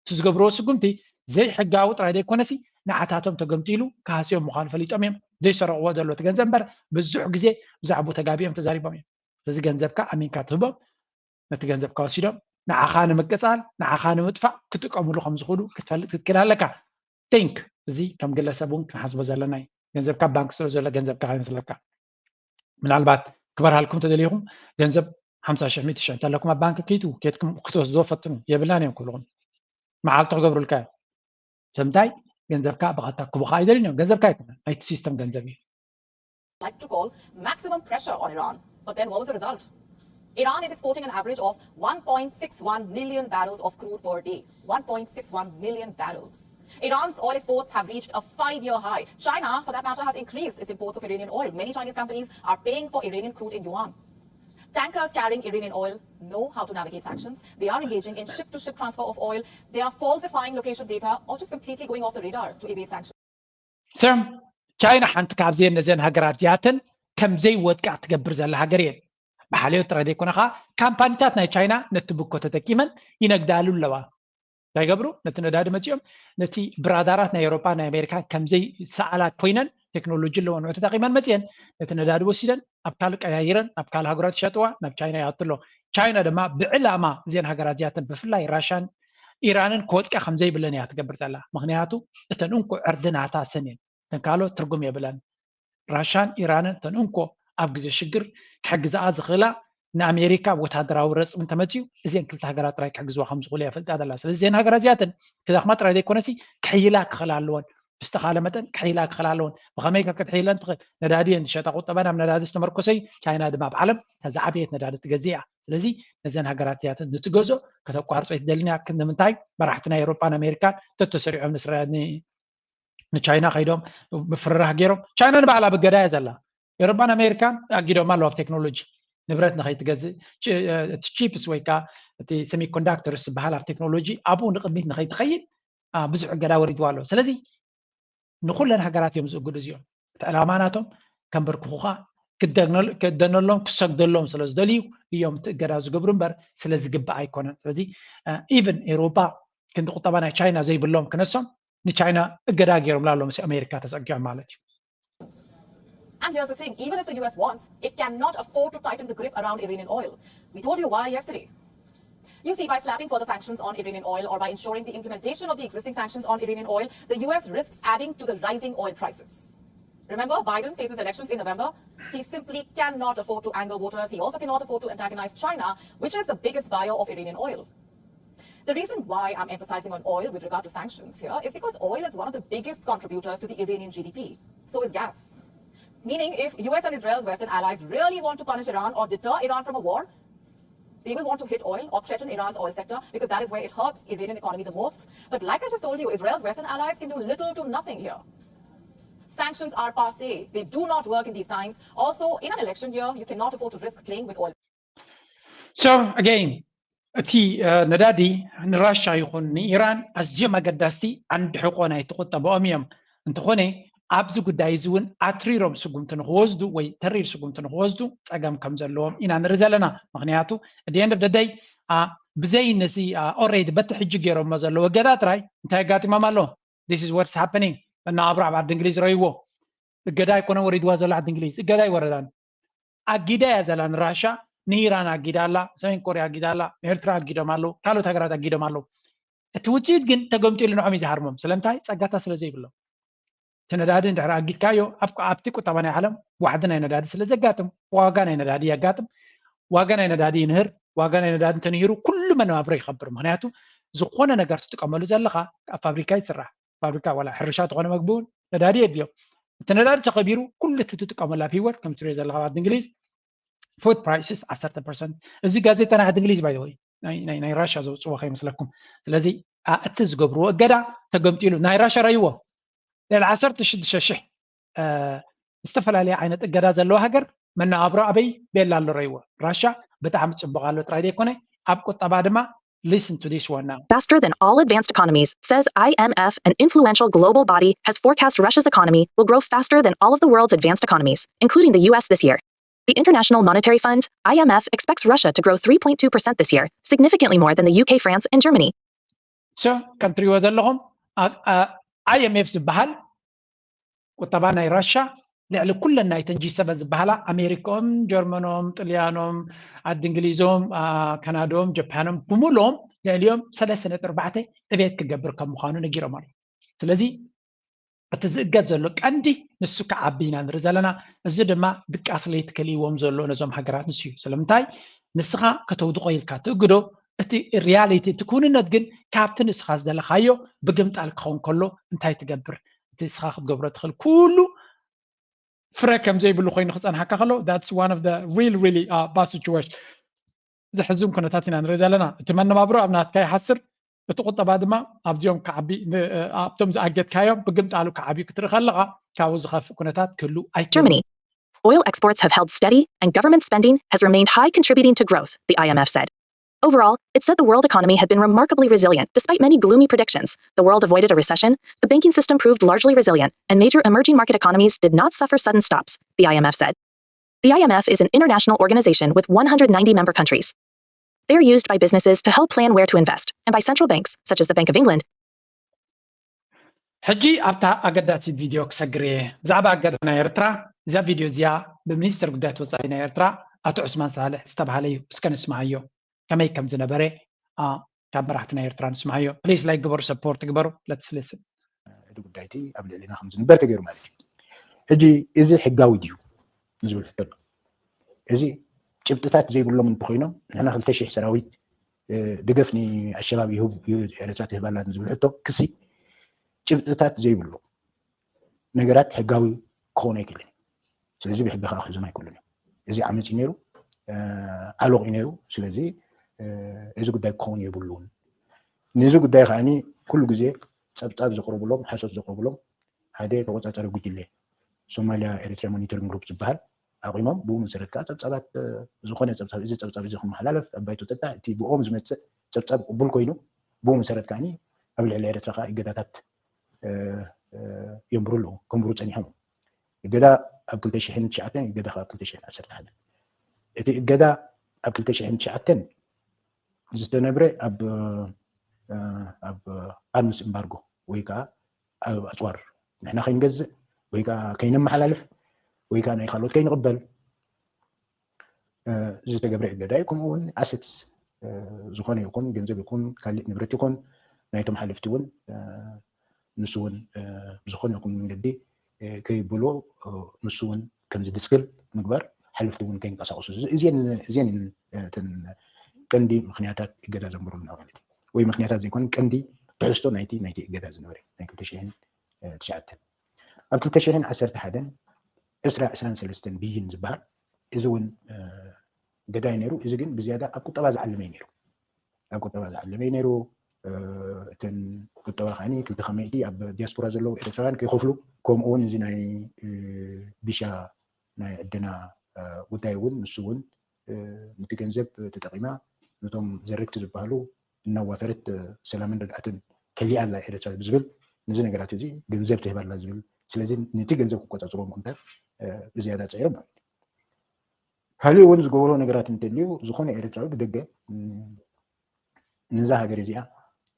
እቲ ዝገብርዎ ስጉምቲ ዘይሕጋዊ ጥራይ ዘይኮነሲ ንዓታቶም ተገምጢሉ ክሃስዮም ምዃኑ ፈሊጦም እዮም ዘይሰረቕዎ ዘሎ እቲ ገንዘብ እምበር ብዙሕ ግዜ ብዛዕባኡ ተጋቢኦም ተዛሪቦም እዮም እዚ ገንዘብካ ኣሚንካ ትህቦም ነቲ ገንዘብካ ወሲዶም ንዓኻ ንምቅፃል ንዓኻ ንምጥፋእ ክጥቀምሉ ከም ዝኽእሉ ክትፈልጥ ክትክእል ኣለካ think እዚ ከም ግለሰብ እውን ክንሓስቦ ዘለና እዩ ገንዘብካ ባንክ ስለ ዘሎ ገንዘብካ ከይመስለካ ምናልባት ክበርሃልኩም ተደሊኹም ገንዘብ ሓምሳ ሽሕ ሚእቲ ሽሕ እንተለኩም ኣብ ባንክ ከይቱ ኬድኩም ክትወስድዎ ፈትኑ የብልናን እዮም ክብልኹም መዓልቲ ክገብሩልካ እዮም ስለምንታይ ገንዘብካ ብቐጥታ ክቡኻ ኣይደልን እዮም ገንዘብካ ኣይኮነን ናይቲ ሲስተም ገንዘብ እዩ like to call maximum pressure on Iran. But then what was the result? Iran is exporting an average of one point six one million barrels of crude per day. one point six one million barrels. Iran's oil exports have reached a five year high. China, for that matter, has increased its imports of Iranian oil. Many Chinese companies are paying for Iranian crude in yuan. Tankers carrying Iranian oil know how to navigate sanctions. They are engaging in ship to ship transfer of oil. They are falsifying location data or just completely going off the radar to evade sanctions. So ቻይና ሓንቲ ካብዘን ነዘን ሃገራት እዚኣተን ከም ዘይወድቃ ትገብር ዘላ ሃገር እየን። ብሓልዮት ጥራይ ዘይኮነ ከዓ ካምፓኒታት ናይ ቻይና ነቲ ብኮ ተጠቂመን ይነግዳሉ ኣለዋ። እንታይ ገብሩ? ነቲ ነዳዲ መፂኦም ነቲ ብራዳራት ናይ ኤውሮጳ ናይ ኣሜሪካ ከም ዘይሰኣላ ኮይነን ቴክኖሎጂ ኣለወን ተጠቂመን መፅአን ነቲ ነዳዲ ወሲደን ኣብ ካልእ ቀያይረን ናብ ካልእ ሃገራት ይሸጥዋ ናብ ቻይና ይኣትሎ። ቻይና ድማ ብዕላማ እዚአን ሃገራት እዚኣተን ብፍላይ ራሻን ኢራንን ክወድቃ ከም ዘይብለን እያ ትገብር ዘላ። ምክንያቱ እተን እንኮ ዕርዲ ናታ ሰን እየን። እተን ካልኦት ትርጉም የብለን። ራሻን ኢራንን እተን እንኮ ኣብ ግዜ ሽግር ክሕግዝኣ ዝኽእላ ንኣሜሪካ ወታደራዊ ረፅሚ እንተመፅኡ እዚአን ክልተ ሃገራት ጥራይ ክሕግዝዋ ከም ዝኽእሉ እያ ፈልጣ ዘላ። ስለዚ እዚአን ሃገራት እዚኣተን ክደኽማ ጥራይ ዘይኮነሲ ክሕይላ ክኽእላ ኣለወን። ብዝተኻለ መጠን ክሕይላ ክኽእላ ኣለወን። ብኸመይ ከ ክትሕይለን ትኽእል? ነዳዲ እየን ዝሸጣ። ቁጠባ ናብ ነዳዲ ዝተመርኮሰ እዩ። ቻይና ድማ ኣብ ዓለም እታ ዝዓበየት ነዳዲ ትገዝእ እያ። ስለዚ ነዘን ሃገራት እዚኣተን ንትገዝኦ ከተቋርጾ ኣይትደልን እያ። ክንዲ ምንታይ መራሕቲ ናይ ኤውሮጳን ኣሜሪካን ተተሰሪዖም ንስራ ንቻይና ከይዶም ምፍርራህ ገይሮም። ቻይና ንባዕላ ብገዳ እያ ዘላ። ኤውሮጳን ኣሜሪካን ኣጊዶም ኣለዉ ኣብ ቴክኖሎጂ ንብረት ንኸይትገዝእ እቲ ቺፕስ ወይ ከዓ እቲ ሰሚኮንዳክተርስ ዝበሃል ኣብ ቴክኖሎጂ ኣብኡ ንቅድሚት ንኸይትኸይድ ብዙሕ እገዳ ወሪድዋ ኣሎ። ስለዚ ንኩለን ሃገራት እዮም ዝእግዱ እዚኦም። እቲ ዕላማ ናቶም ከንበርክኹኻ ክደነሎም ክሰግደሎም ስለ ዝደልዩ እዮም እቲ እገዳ ዝገብሩ እምበር ስለ ዝግባእ ኣይኮነን። ስለዚ ኢቨን ኤውሮፓ ክንዲ ቁጠባ ናይ ቻይና ዘይብሎም ክነሶም ንቻይና እገዳ ገይሮምላ ኣለዉ ምስ ኣሜሪካ ተፀጊዖም ማለት እዩ። And here's the thing, even if the U S wants, it cannot afford to tighten the grip around Iranian oil. We told you why yesterday. You see, by slapping further sanctions on Iranian oil or by ensuring the implementation of the existing sanctions on Iranian oil, the U S risks adding to the rising oil prices. Remember, Biden faces elections in November. He simply cannot afford to anger voters. He also cannot afford to antagonize China, which is the biggest buyer of Iranian oil. The reason why I'm emphasizing on oil with regard to sanctions here is because oil is one of the biggest contributors to the Iranian G D P. So is gas. Meaning, if U S and Israel's Western allies really want to punish Iran or deter Iran from a war, they will want to hit oil or threaten Iran's oil sector because that is where it hurts Iranian economy the most. But like I just told you, Israel's Western allies can do little to nothing here. Sanctions are passe. They do not work in these times. Also, in an election year, you cannot afford to risk playing with oil. So again, እቲ ነዳዲ ንራሻ ይኹን ንኢራን ኣዝዮም ኣገዳስቲ ዓንዲ ሕቆ ናይቲ ቁጠባኦም እዮም። እንተኾነ ኣብዚ ጉዳይ እዚ እውን ኣትሪሮም ስጉምቲ ንክወስዱ ወይ ተሪር ስጉምቲ ንክወስዱ ፀገም ከም ዘለዎም ኢና ንርኢ ዘለና። ምክንያቱ at the end of the day ብዘይ ነዚ already በቲ ሕጂ ገይሮሞ ዘለዎ እገዳ ጥራይ እንታይ ኣጋጢሞም ኣሎ? This is what's happening። መነባብሮ ኣብ ዓዲ እንግሊዝ ረይዎ እገዳ ኣይኮነ ወሪድዋ ዘሎ ዓዲ እንግሊዝ እገዳ ኣይወረዳን። ኣጊዳ እያ ዘላ ንራሻ ንኢራን ኣጊዳ ኣላ፣ ሰሜን ኮርያ ኣጊዳ ኣላ፣ ኤርትራ ኣጊዶም ኣለዉ፣ ካልኦት ሃገራት ኣጊዶም ኣለዉ። እቲ ውፅኢት ግን ተገምጢሉ ንዖም እዩ ዝሃርሞም። ስለምንታይ? ፀጋታት ስለ ዘይብሎም። እቲ ነዳዲ እንድሕር ኣጊድካዮ ኣብቲ ቁጠባ ናይ ዓለም ዋሕዲ ናይ ነዳዲ ስለ ዘጋጥም ዋጋ ናይ ነዳዲ የጋጥም። ዋጋ ናይ ነዳዲ ይንህር። ዋጋ ናይ ነዳዲ እንተንሂሩ ኩሉ መነባብሮ ይኸብር። ምክንያቱ ዝኾነ ነገር ትጥቀመሉ ዘለካ ኣብ ፋብሪካ ይስራሕ። ፋብሪካ ዋላ ሕርሻ ተኾነ መግቢ እውን ነዳዲ የድልዮ። እቲ ነዳዲ ተኸቢሩ ኩሉ እቲ ትጥቀመሉ ኣብ ህይወት ከም ትሪኦ ዘለካ ኣብ እንግሊዝ food prices ዓሰርተ percent። እዚ ጋዜጣ ናይ ዓዲ እንግሊዝ ባይ ወይ ናይ ራሻ ዘውፅዎ ከይመስለኩም። ስለዚ እቲ ዝገብርዎ እገዳ ተገምጢሉ ናይ ራሻ ረይዎ ልዕሊ ዓሰርተ ሽዱሽተ ሽሕ ዝተፈላለየ ዓይነት እገዳ ዘለዎ ሃገር መነባብሮ ኣበይ ቤላ ኣሎ ረይዎ። ራሻ ብጣዕሚ ፅቡቅ ኣሎ ጥራይ ዘይኮነ ኣብ ቁጠባ ድማ Listen to this one now. Faster than all advanced economies, says I M F, an influential global body has forecast Russia's economy will grow faster than all of the world's advanced economies, including the U S this year. The International Monetary Fund, I M F, expects Russia to grow three point two percent this year, significantly more than the U K, France, and Germany. So ከም ትሪእዎ ዘለኹም I M F ዝበሃል ቁጠባ ናይ ራሻ ልዕሊ ኩለን ናይተን ጂ ሰበን ዝበሃላ ኣሜሪካኦም፣ ጀርመኖም፣ ጥልያኖም፣ ዓዲ እንግሊዞም፣ ካናዶም፣ ጀፓኖም ብምሉኦም ልዕሊኦም ሰለስተ ነጥቢ ኣርባዕተ ዕቤት ክገብር ከም ምዃኑ ነጊሮም ኣለዉ። ስለዚ እቲ ዝእገድ ዘሎ ቀንዲ ንሱ ክዓቢ ኢና ንርኢ ዘለና። እዚ ድማ ድቃስ ለይቲ ከልእዎም ዘሎ ነዞም ሃገራት ንሱ እዩ። ስለምንታይ ንስኻ ከተውድቆ ኢልካ ትእግዶ እቲ ሪያሊቲ እቲ ክውንነት ግን ካብቲ ንስኻ ዝደለኻዮ ብግምጣል ክኸውን ከሎ እንታይ ትገብር? እቲ ንስኻ ክትገብሮ ትኽእል ኩሉ ፍረ ከም ዘይብሉ ኮይኑ ክጸንሓካ ከሎ that's one of the real really bad situation። ዘሕዝን ኩነታት ኢና ንርኢ ዘለና። እቲ መነባብሮ ኣብ ናትካ ይሓስር፣ እቲ ቁጠባ ድማ ኣብዚኦም ክዓቢ፣ ን-፣ ኣብቶም ዝኣገድካዮም ብግምጣሉ ክዓብዩ ክትርኢ ከለኻ ካብኡ ዝኸፍእ ኩነታት ክህሉ ኣይክእልን። Germany. Oil exports have held steady, and government spending has remained high, contributing to growth, the I M F said. Overall, it said the world economy had been remarkably resilient despite many gloomy predictions. The world avoided a recession, the banking system proved largely resilient, and major emerging market economies did not suffer sudden stops, the I M F said. The I M F is an international organization with one hundred ninety member countries. They are used by businesses to help plan where to invest, and by central banks, such as the Bank of England, ሕጂ ኣብታ ኣገዳሲት ቪድዮ ክሰግር እየ። ብዛዕባ ኣገዳ ናይ ኤርትራ፣ እዛ ቪድዮ እዚኣ ብሚኒስትር ጉዳያት ወጻኢ ናይ ኤርትራ ኣቶ ዑስማን ሳልሕ ዝተባህለ እዩ። እስከ ንስምዓዮ፣ ከመይ ከም ዝነበረ፣ ኣ፣ ካብ መራሕቲ ናይ ኤርትራ ንስምዓዮ። ፕሊስ ላይክ ግበሩ፣ ሰፖርት ግበሩ። ለትስ ሊስን። እቲ ጉዳይ እቲ ኣብ ልዕሊና ከም ዝንበር ተገይሩ ማለት እዩ። ሕጂ እዚ ሕጋዊ ድዩ ንዝብል ሕቶ ኣሎ። እዚ ጭብጥታት ዘይብሎም እንተኾይኖም፣ ንሕና ክልተ ሺሕ ሰራዊት፣ እ፣ ድገፍ ንኣሸባብ ይህብ፣ ዩ-፣ ኤርትራ ትህብ ኣላ ንዝብል ሕቶ ክሲ ጭብጥታት ዘይብሉ ነገራት ሕጋዊ ክኸውን ኣይክእልን እዩ። ስለዚ ብሕጊ ከዓ ክሕዞም ኣይክእሉን እዮም። እዚ ዓመፅ እዩ ነይሩ፣ እ፣ ዓሎቕ እዩ ነይሩ። ስለዚ፣ እ፣ እዚ ጉዳይ ክኸውን የብሉን። ነዚ ጉዳይ ከዓኒ ኩሉ ግዜ ጸብጻብ ዘቕርብሎም፣ ሓሶት ዘቕርብሎም ሓደ ተቖጻጻሪ ጉጅለ ሶማሊያ ኤሪትሪያ ሞኒተሪንግ ግሩፕ ዝበሃል ኣቑሞም፣ ብኡ መሰረት ከዓ ጸብጻባት፣ እ፣ ዝኾነ ጸብጻብ፣ እዚ ጸብጻብ እዚ ክመሓላለፍ ኣብ ባይቶ ጸጥታ፣ እቲ ብኦም ዝመጽእ ጸብጻብ ቅቡል ኮይኑ፣ ብኡ መሰረት ከዓኒ ኣብ ልዕሊ ኤርትራ ከዓ እገዳታት፣ እ፣ እ፣ የንብሩ ኣለዉ፣ ከንብሩ ጸኒሖም። እገዳ ኣብ ክልተ ሽሕን ትሽዓተን፣ እገዳ ከዓ ኣብ ክልተ ሽሕን ዓሰርተ ሓደን። እቲ እገዳ ኣብ ክልተ ሽሕን ትሽዓተን ዝተነብረ ኣብ፣ እ፣ ኣብ ኣርምስ ኤምባርጎ ወይ ከዓ ኣብ ኣፅዋር ንሕና ከይንገዝእ ወይ ከዓ ከይነመሓላልፍ ወይ ከዓ ናይ ካልኦት ከይንቕበል፣ እ፣ ዝተገብረ እገዳ እዩ። ከምኡ እውን ኣሰትስ፣ እ፣ ዝኾነ ይኹን ገንዘብ ይኹን ካልእ ንብረት ይኹን ናይቶም ሓለፍቲ እውን፣ እ፣ ንሱ እውን፣ እ፣ ብዝኾነ ይኹን መንገዲ፣ እ፣ ከይብሎ፣ እ፣ ንሱ እውን ከምዚ ድስክል ምግባር፣ ሓለፍቲ እውን ከይንቀሳቐሱ። እዚ-፣ እዚአን፣ እዚአን፣ እ፣ እተን ቀንዲ ምኽንያታት እገዳ ዘንብሩልና ማለት እዩ። ወይ ምኽንያታት ዘይኮነ፣ ቀንዲ ትሕዝቶ ናይቲ፣ ናይቲ እገዳ ዝነበረ ናይ ክልተ ሽሕን ትሽዓተን። ኣብ ክልተ ሽሕን ዓሰርተ ሓደን ዕስራ ዕስራን ሰለስተን ብይን ዝበሃል፣ እዚ እውን፣ እ፣ ገዳይ ነይሩ። እዚ ግን ብዝያዳ ኣብ ቁጠባ ዝዓለመ እዩ ነይሩ። ኣብ ቁጠባ ዝዓለመ እዩ ነይሩ። እ፣ እተን ቁጠባ ከዓኒ ክልተ ከመይቲ ኣብ ዲያስፖራ ዘለዉ ኤርትራውያን ከይከፍሉ፣ ከምኡ እውን እዚ ናይ፣ እ፣ ቢሻ ናይ ዕደና፣ እ፣ ጉዳይ እውን ንሱ እውን፣ እ፣ ነቲ ገንዘብ ተጠቒማ ነቶም ዘረግቲ ዝበሃሉ እናዋፈረት፣ እ፣ ሰላምን ርግኣትን ከሊኣ ኣላ ኤርትራ ብዝብል፣ ነዚ ነገራት እዚ ገንዘብ ትህብ ኣላ ዝብል፣ ስለዚ ነቲ ገንዘብ ክቆጻጽርዎ ምእንታን፣ እ፣ ብዝያዳ ጸይሮም ማለት እዩ። ካልእ እውን ዝገበሮ ነገራት እንተልዩ፣ ዝኾነ ኤርትራዊ ብደገ፣ ም፣ ነዛ ሃገር እዚኣ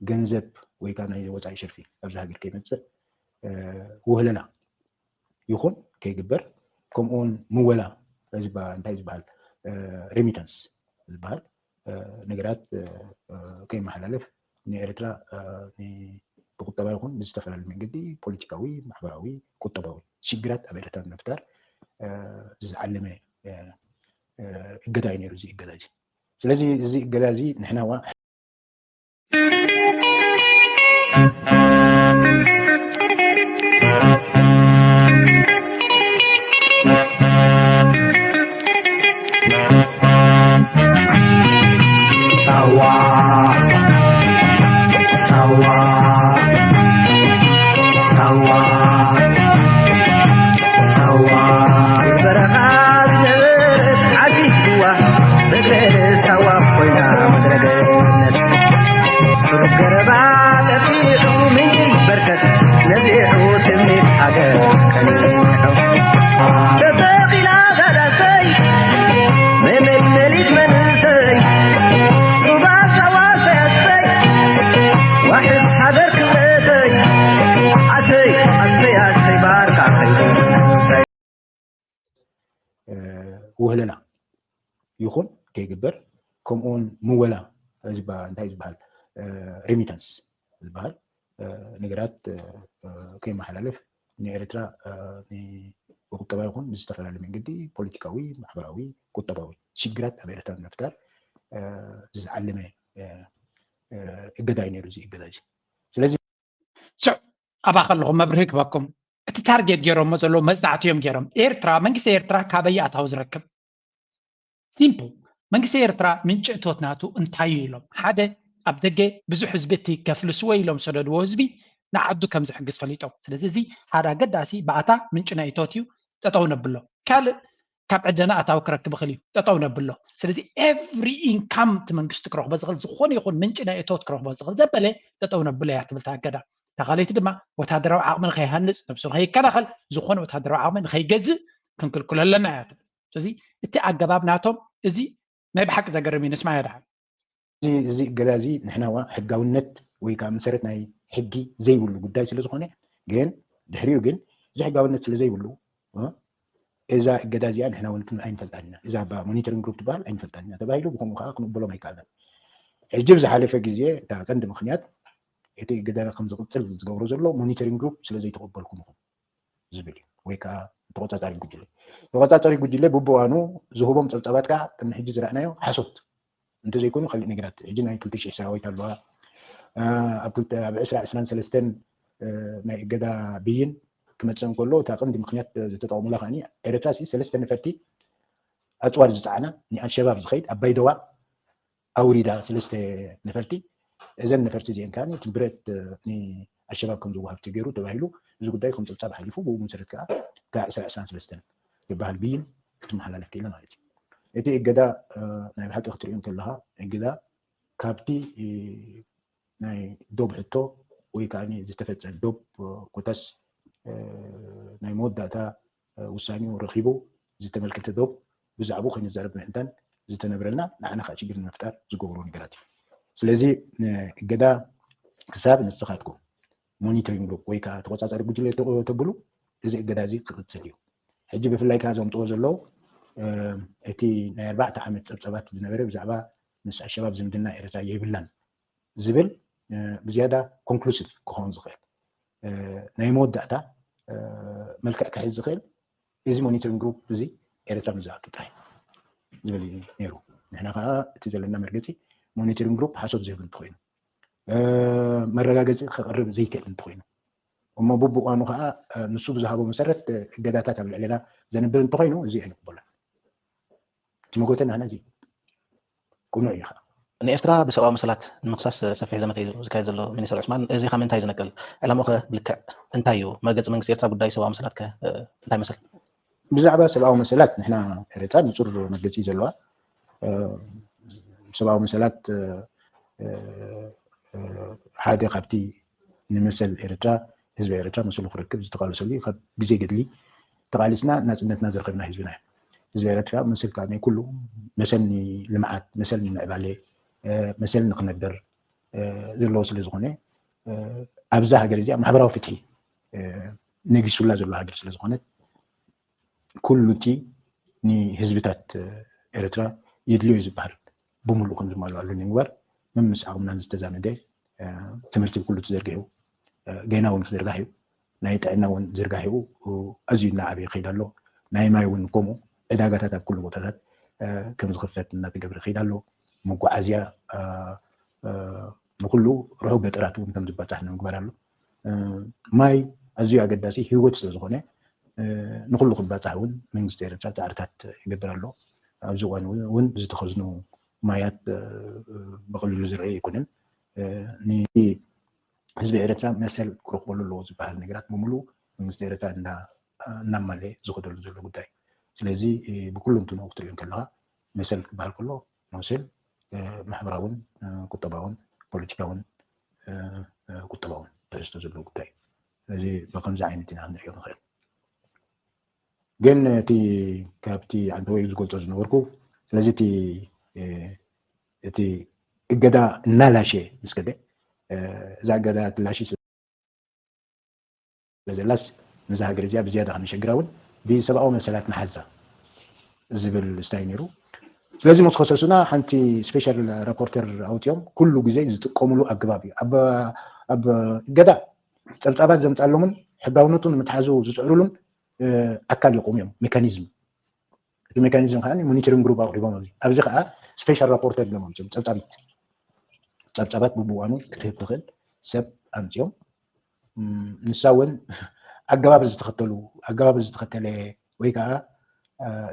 ገንዘብ ወይ ከዓ ናይ ወፃኢ ሸርፊ ኣብዚ ሃገር ከይመፅእ፣ እ፣ ውህለላ ይኹን ከይግበር፣ ከምኡ እውን ምወላ፣ እዚ በ-፣ እንታይ ዝበሃል፣ እ፣ ሬሚታንስ ዝበሃል፣ እ፣ ነገራት፣ እ፣ እ፣ ከይመሓላለፍ ንኤርትራ፣ እ፣ ን-፣ ብቁጠባ ይኹን ብዝተፈላለዩ መንገዲ ፖለቲካዊ፣ ማሕበራዊ፣ ቁጠባዊ ሽግራት ኣብ ኤርትራ ንምፍጣር፣ እ፣ ዝዓለመ፣ እ፣ እ፣ እገዳ እዩ ነይሩ እዚ እገዳ እዚ። ስለዚ እዚ እገዳ እዚ ንሕና ዋ ሳዋ ሳዋ ሳዋ ሳዋ በረኻ ዝነበረት ዓዚትዋ ሰግረ ሳዋ ኮይና ምድረ ገነት። ሱር ገረባ ጠፊሑ ምንጪ በርከት ነዚሑ ትምኒት ሃገር ቀኒሑ። ተተኺላ ጋዳሰይ መመለሊት መንእሰይ ሩባ ሳዋ ሰይ ኣሰይ ዋሕስ ሃገር ክብረተይ ኣሰይ ኣሰይ ኣሰይ ባርካ ከይዱ። እ፣ ውህለላ ይኹን ከይግበር፣ ከምኡውን ምወላ ዝበሃል፣ እንታይ ዝበሃል፣ እ፣ ሬሚታንስ ዝበሃል፣ እ፣ ነገራት፣ እ፣ እ፣ ከይመሓላለፍ ንኤርትራ፣ እ፣ ን-፣ ብቁጠባ ይኹን ብዝተፈላለዩ መንገዲ ፖለቲካዊ፣ ማሕበራዊ፣ ቁጠባዊ ሽግራት ኣብ ኤርትራ ንምፍጣር፣ እ፣ ዝዓለመ፣ እ፣ እ፣ እገዳ እዩ ነይሩ እዚ እገዳ እዚ። ስለዚ ስዕ፣ ኣብኣ ከለኹም መብርሂ ክበኩም። እቲ ታርጌት ገይሮሞ ዘለዉ መጽናዕቲ እዮም ገይሮም። ኤርትራ፣ መንግስቲ ኤርትራ ካበይ ኣታዊ ዝረክብ? ሲምፕል። መንግስቲ ኤርትራ ምንጪ እቶት ናቱ እንታይ እዩ ኢሎም ሓደ ኣብ ደገ ብዙሕ ህዝቢ እቲ ከፍልስዎ ኢሎም ሰደድዎ ህዝቢ ንዓዱ ከም ዝሕግዝ ፈሊጦም። ስለዚ እዚ ሓደ ኣገዳሲ ባእታ ምንጪ ናይ እቶት እዩ፣ ጠጠው ነብሎ። ካልእ ካብ ዕደና ኣታዊ ክረክብ ይኽእል እዩ፣ ጠጠው ነብሎ። ስለዚ every income እቲ መንግስቲ ክረኽቦ ዝኽእል ዝኾነ ይኹን ምንጪ ናይ እቶት ክረኽቦ ዝኽእል ዘበለ ጠጠው ነብሎ እያ ትብል እታ እገዳ። እታ ካልኣይቲ ድማ ወታደራዊ ዓቕሚ ንኸይሃንፅ፣ ነብሱ ንኸይከላኸል፣ ዝኾነ ወታደራዊ ዓቕሚ ንኸይገዝእ ክንክልክሎ ኣለና እያ ትብል። ስለዚ እቲ ኣገባብ ናቶም እዚ ናይ ብሓቂ ዘገርም እዩ። ንስማዕ ደሓን። እዚ እገዳ እዚ ንሕናዋ ሕጋውነት ወይ ከዓ መሰረት ናይ ሕጊ ዘይብሉ ጉዳይ ስለ ዝኾነ ግን ድሕሪኡ ግን እዚ ሕጋውነት ስለ ዘይብሉ እዛ እገዳ እዚኣ ንሕና እውን ኣይንፈልጣን ኢና። እዛ ባ ሞኒተሪንግ ግሩፕ ትበሃል ኣይንፈልጣን ኢና ተባሂሉ ብከምኡ ከዓ ክንቕበሎም ኣይከኣልናን። ሕጂ ብዝሓለፈ ግዜ እታ ቀንዲ ምክንያት እቲ እገዳ ከም ዝቕፅል ዝገብሮ ዘሎ ሞኒተሪንግ ግሩፕ ስለ ዘይተቐበልኩም ኢኹም ዝብል እዩ። ወይ ከዓ ተቆፃፃሪ ጉጅለ ተቆፃፃሪ ጉጅለ ብብዋኑ ዝህቦም ፀብፃባት ከዓ ቅድሚ ሕጂ ዝረእናዮ ሓሶት እንተዘይኮኑ ካልእ ነገራት ሕጂ ናይ ክልተ ሽሕ ሰራዊት ኣለዋ ኣብ ዕስራ ዕስራን ሰለስተን ናይ እገዳ ብይን ክመፅእ እንከሎ እታ ቀንዲ ምክንያት ዝተጠቐሙላ ከዓኒ ኤረትራ ሲ ሰለስተ ነፈርቲ ኣፅዋር ዝፀዓና ንኣልሸባብ ዝኸይድ ኣባይ ደዋ ኣውሪዳ ሰለስተ ነፈርቲ እዘን ነፈርቲ እዚአን ከዓ እቲ ብረት ንኣልሸባብ ከም ዝወሃብ ተገይሩ ተባሂሉ እዚ ጉዳይ ከም ፀብፃብ ሓሊፉ ብኡ መሰረት ከዓ እታ ዕስራ ዕስራን ሰለስተን ዝበሃል ብይን ክትመሓላለፍ ክኢላ ማለት እዩ። እቲ እገዳ ናይ ብሓቂ ክትሪኦ እንከለኻ እገዳ ካብቲ ናይ ዶብ ሕቶ ወይ ከዓ ዝተፈፀ ዶብ ኮታስ ናይ መወዳእታ ውሳኔኡ ረኺቡ ዝተመልከተ ዶብ ብዛዕባኡ ከይንዛረብ ምእንታን ዝተነብረልና ንዓና ከዓ ችግር ንምፍጣር ዝገብሮ ነገራት እዩ። ስለዚ እገዳ ክሳብ ንስኻትኩም ሞኒተሪንግ ግሩፕ ወይ ከዓ ተቆፃፃሪ ጉጅለ ተብሉ እዚ እገዳ እዚ ክቕፅል እዩ። ሕጂ ብፍላይ ከዓ ዘምፅዎ ዘለዉ እቲ ናይ ኣርባዕተ ዓመት ፀብፀባት ዝነበረ ብዛዕባ ምስ ኣሸባብ ዝምድና ኤርትራ የብላን ዝብል ብዝያዳ ኮንክሉሲቭ ክኸውን ዝኽእል ናይ መወዳእታ መልክዕ ክሕዝ ዝኽእል እዚ ሞኒተሪንግ ግሩፕ እዚ ኤርትራ ምዝኣቱ ጥራይ ዝብል እዩ ነይሩ። ንሕና ከዓ እቲ ዘለና መርገፂ ሞኒተሪንግ ግሩፕ ሓሶት ዝህብ እንተኮይኑ መረጋገፂ ከቕርብ ዘይክእል እንተኮይኑ እሞ ብብቋኑ ከዓ ንሱ ብዝሃቦ መሰረት እገዳታት ኣብ ልዕሌና ዘንብር እንተኮይኑ እዚ ኣይንቅበሎን። እቲ መጎተ ናህና እዚ ቅኑዕ እዩ ከዓ። ንኤርትራ ብሰብኣዊ መሰላት ንምክሳስ ሰፊሕ ዘመተ እዩ ዝካየድ ዘሎ ሚኒስተር ዑስማን፣ እዚ ካብ ምንታይ እዩ ዝነቅል? ዕላምኡ ከ ብልክዕ እንታይ እዩ? መርገጺ መንግስቲ ኤርትራ ጉዳይ ሰብኣዊ መሰላት ከ እንታይ ይመስል? ብዛዕባ ሰብኣዊ መሰላት ንሕና ኤርትራ ንጹር መርገጺ እዩ ዘለዋ። ሰብኣዊ መሰላት ሓደ ካብቲ ንመሰል ኤርትራ ህዝቢ ኤርትራ መሰሉ ክረክብ ዝተቃለሰሉ እዩ። ካብ ግዜ ገድሊ ተቃሊስና ናጽነትና ዝረኸብና ህዝብና እዩ። ህዝቢ ኤርትራ መሰል ከዓ ናይ ኩሉ መሰል ንልምዓት፣ መሰል ንምዕባለ፣ መሰል ንክነብር ዘለዎ ስለ ዝኾነ ኣብዛ ሃገር እዚኣ ማሕበራዊ ፍትሒ ነጊሱላ ዘሎ ሃገር ስለ ዝኾነት ኩሉ እቲ ንህዝብታት ኤርትራ የድልዮ ዝበሃል ብምሉእ ከም ዝማልኣሉ ንምግባር መምስ ዓቕምናን ዝተዛመደ ትምህርቲ ብኩሉ ተዘርጊሑ ገና እውን ክዝርጋሕ እዩ። ናይ ጥዕና እውን ዝርጋሒኡ ኣዝዩ እናዓበየ ይኸይድ ኣሎ። ናይ ማይ እውን ከምኡ ዕዳጋታት ኣብ ኩሉ ቦታታት ከም ዝኽፈት እናተገብረ ይኸይድ ኣሎ። መጓዓዝያ ንኩሉ ርሑቕ ገጠራት እውን ከም ዝባፃሕ ንምግባር ኣሎ። ማይ ኣዝዩ ኣገዳሲ ህይወት ስለ ዝኾነ ንኩሉ ክባፃሕ እውን መንግስቲ ኤርትራ ፃዕርታት ይገብር ኣሎ። ኣብዚ እዋን እውን ዝተኸዝኑ ማያት ብቐሊሉ ዝረአ ኣይኮነን። ንህዝቢ ኤርትራ መሰል ክረኽበሉ ኣለዎ ዝበሃል ነገራት ብምሉእ መንግስቲ ኤርትራ እናማለየ ዝኸደሉ ዘሎ ጉዳይ። ስለዚ ብኩሉ እንትንኡ ክትሪኦ እንከለኻ መሰል ክበሃል ከሎ መሰል ማሕበራውን ቁጠባውን ፖለቲካውን ቁጠባውን ትሕዝቶ ዘለዎ ጉዳይ። ስለዚ ብከምዚ ዓይነት ኢና ክንሪኦ ንኽእል። ግን እቲ ካብቲ ኣንተወይ ዝገልጾ ዝነበርኩ ስለዚ እቲ እቲ እገዳ እናላሸ ምስ ከደ እዛ እገዳ ትላሽ ስለዘላስ ነዛ ሃገር እዚኣ ብዝያዳ ከነሸግራ እውን ብሰብኣዊ መሰላት ንሓዛ ዝብል ስታይ ነይሩ። ስለዚ ምስ ከሰሱና ሓንቲ ስፔሻል ራፖርተር ኣውፅኦም ኩሉ ግዜ ዝጥቀምሉ ኣገባብ እዩ። ኣብ እገዳ ፀብፃባት ዘምፃሎምን ሕጋውነቱ ንምትሓዙ ዝፅዕሩሉን ኣካል የቆሙ እዮም። ሜካኒዝም እቲ ሜካኒዝም ከዓ ሞኒተሪንግ ግሩፕ ኣቅሪቦም ኣብዚ ኣብዚ ከዓ ስፔሻል ራፖርተር ኢሎም ኣምፅኦም ፀብፃቢት ፀብፃባት ብብዋኑ ክትህብ ትኽእል ሰብ ኣምፅኦም። ንሳ እውን ኣገባብ ዝተኸተሉ ኣገባብ ዝተኸተለ ወይ ከዓ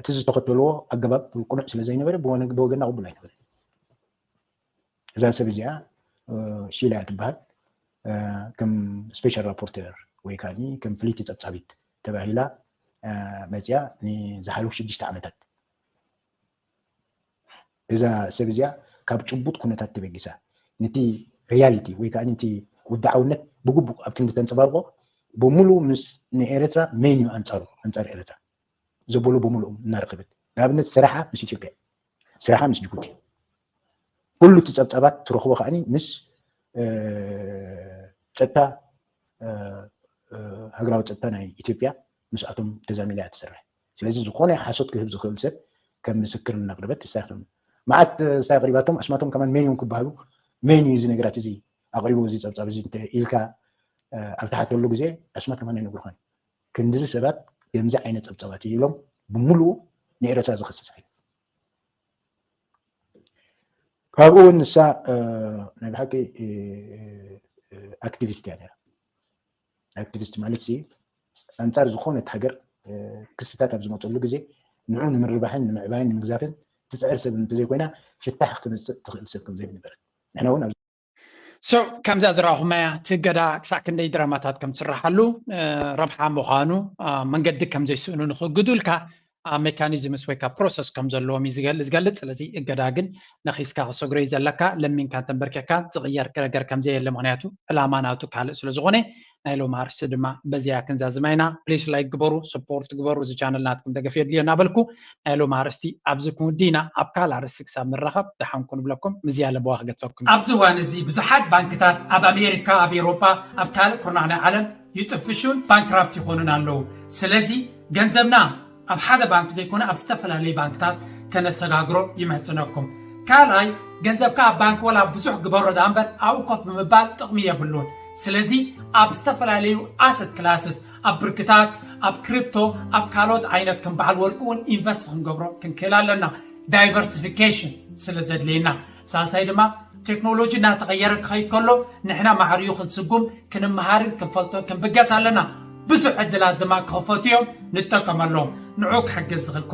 እቲ ዝተኸተልዎ ኣገባብ ቅኑዕ ስለ ዘይነበረ ብወገና ቅቡል ኣይነበረ። እዛ ሰብ እዚኣ ሺላ እያ ትበሃል። ከም special rapporteur ወይ ከዓ ከም ፍልይቲ ፀብፃቢት ተባሂላ መፅያ ንዝሓለፉ ሽዱሽተ ዓመታት እዛ ሰብ እዚኣ ካብ ጭቡጥ ኩነታት ተበጊሳ ነቲ reality ወይ ከዓ ነቲ ውድዓውነት ብግቡእ ኣብ ክንዲ ተንፀባርቆ ብምሉእ ምስ ንኤርትራ መን እዩ ኣንፃሩ ኣንፃር ኤርትራ ዘበሎ ብምሉእ እናረኸበት ንኣብነት ስራሓ ምስ ኢትዮጵያ ስራሓ ምስ ጅቡቲ ኩሉ እቲ ፀብፃባት ትረኽቦ ከዓኒ ምስ ፀጥታ ሃገራዊ ፀጥታ ናይ ኢትዮጵያ ምስኣቶም ተዛሚዳ እያ ትሰርሕ። ስለዚ ዝኾነ ሓሶት ክህብ ዝኽእል ሰብ ከም ምስክር እናቕረበት ትሳኽም መዓት ስታይ ኣቕሪባቶም ኣስማቶም ከማን መን እዮም ክበሃሉ መን እዩ እዚ ነገራት እዚ ኣቕሪቡ እዚ ፀብፃብ እዚ ኢልካ ኣብ ትሓተሉ ግዜ ኣስማት ከማን ኣይነግሩኻን። ክንድዚ ሰባት ከምዚ ዓይነት ፀብፃባት እዩ ኢሎም ብምሉኡ ንኤረትራ ዝኸስስ ዓይነት ካብኡ እውን ንሳ ናይ ብሓቂ ኣክቲቪስት እያ ነራ። ኣክቲቪስት ማለት ሲ ኣንፃር ዝኾነት ሃገር ክስታት ኣብ ዝመፀሉ ግዜ ንዑ ንምርባሕን ንምዕባይን ንምግዛፍን ትፅዕር ሰብ እንተዘይኮይና ፍታሕ ክትምፅእ ትኽእል ሰብ ከምዘይነበረት ንሕና እውን so ከምዛ ዝረኣኹማያ እቲ እገዳ ክሳዕ ክንደይ ድራማታት ከም ትስርሓሉ ረብሓ ምዃኑ መንገዲ ከም ዘይስእኑ ንኽግዱልካ ሜካኒዝምስ ወይ ከዓ ፕሮሰስ ከም ዘለዎም እዩ ዝገልፅ። ስለዚ እገዳ ግን ነኺስካ ክሰግሮ እዩ ዘለካ። ለሚንካ ተንበርኪካ ዝቕየር ነገር ከም ዘየለ ምክንያቱ ዕላማ ናቱ ካልእ ስለ ዝኾነ ናይ ሎም ኣርእስቲ ድማ በዚያ ክንዛዝማ ኢና። ፕሊስ ላይክ ግበሩ፣ ሰፖርት ግበሩ፣ እዚ ቻነል ናትኩም ደገፍ የድልዮ እናበልኩ ናይ ሎም ኣርእስቲ ኣብዚ ክንውዲ ኢና። ኣብ ካልእ ኣርእስቲ ክሳብ ንራኸብ ደሓን ኩኑ ብለኩም ምዝያ ለበዋ ክገድፈኩም። ኣብዚ እዋን እዚ ብዙሓት ባንክታት ኣብ ኣሜሪካ፣ ኣብ ኤሮፓ፣ ኣብ ካልእ ኩርናዕ ናይ ዓለም ይጥፍሹን ባንክራፕት ይኾኑን ኣለዉ። ስለዚ ገንዘብና ኣብ ሓደ ባንክ ዘይኮነ ኣብ ዝተፈላለዩ ባንክታት ከነሰጋግሮ ይምሕፅነኩም። ካልኣይ ገንዘብካ ኣብ ባንክ ወላ ብዙሕ ግበሮ ዳ እምበር ኣብኡ ኮፍ ብምባል ጥቕሚ የብሉን። ስለዚ ኣብ ዝተፈላለዩ ኣሰት ክላስስ ኣብ ብርክታት ኣብ ክሪፕቶ ኣብ ካልኦት ዓይነት ከም በዓል ወርቂ እውን ኢንቨስት ክንገብሮ ክንክእል ኣለና። ዳይቨርሲፊኬሽን ስለ ዘድልየና። ሳልሳይ ድማ ቴክኖሎጂ እናተቐየረ ክኸይድ ከሎ ንሕና ማዕርዩ ክንስጉም ክንመሃርን ክንፈልጦን ክንብገስ ኣለና። ብዙሕ ዕድላት ድማ ክኸፈቱ እዮም፣ ንጠቀመሎም። ንዑ ክሕግዝ ዝኽእል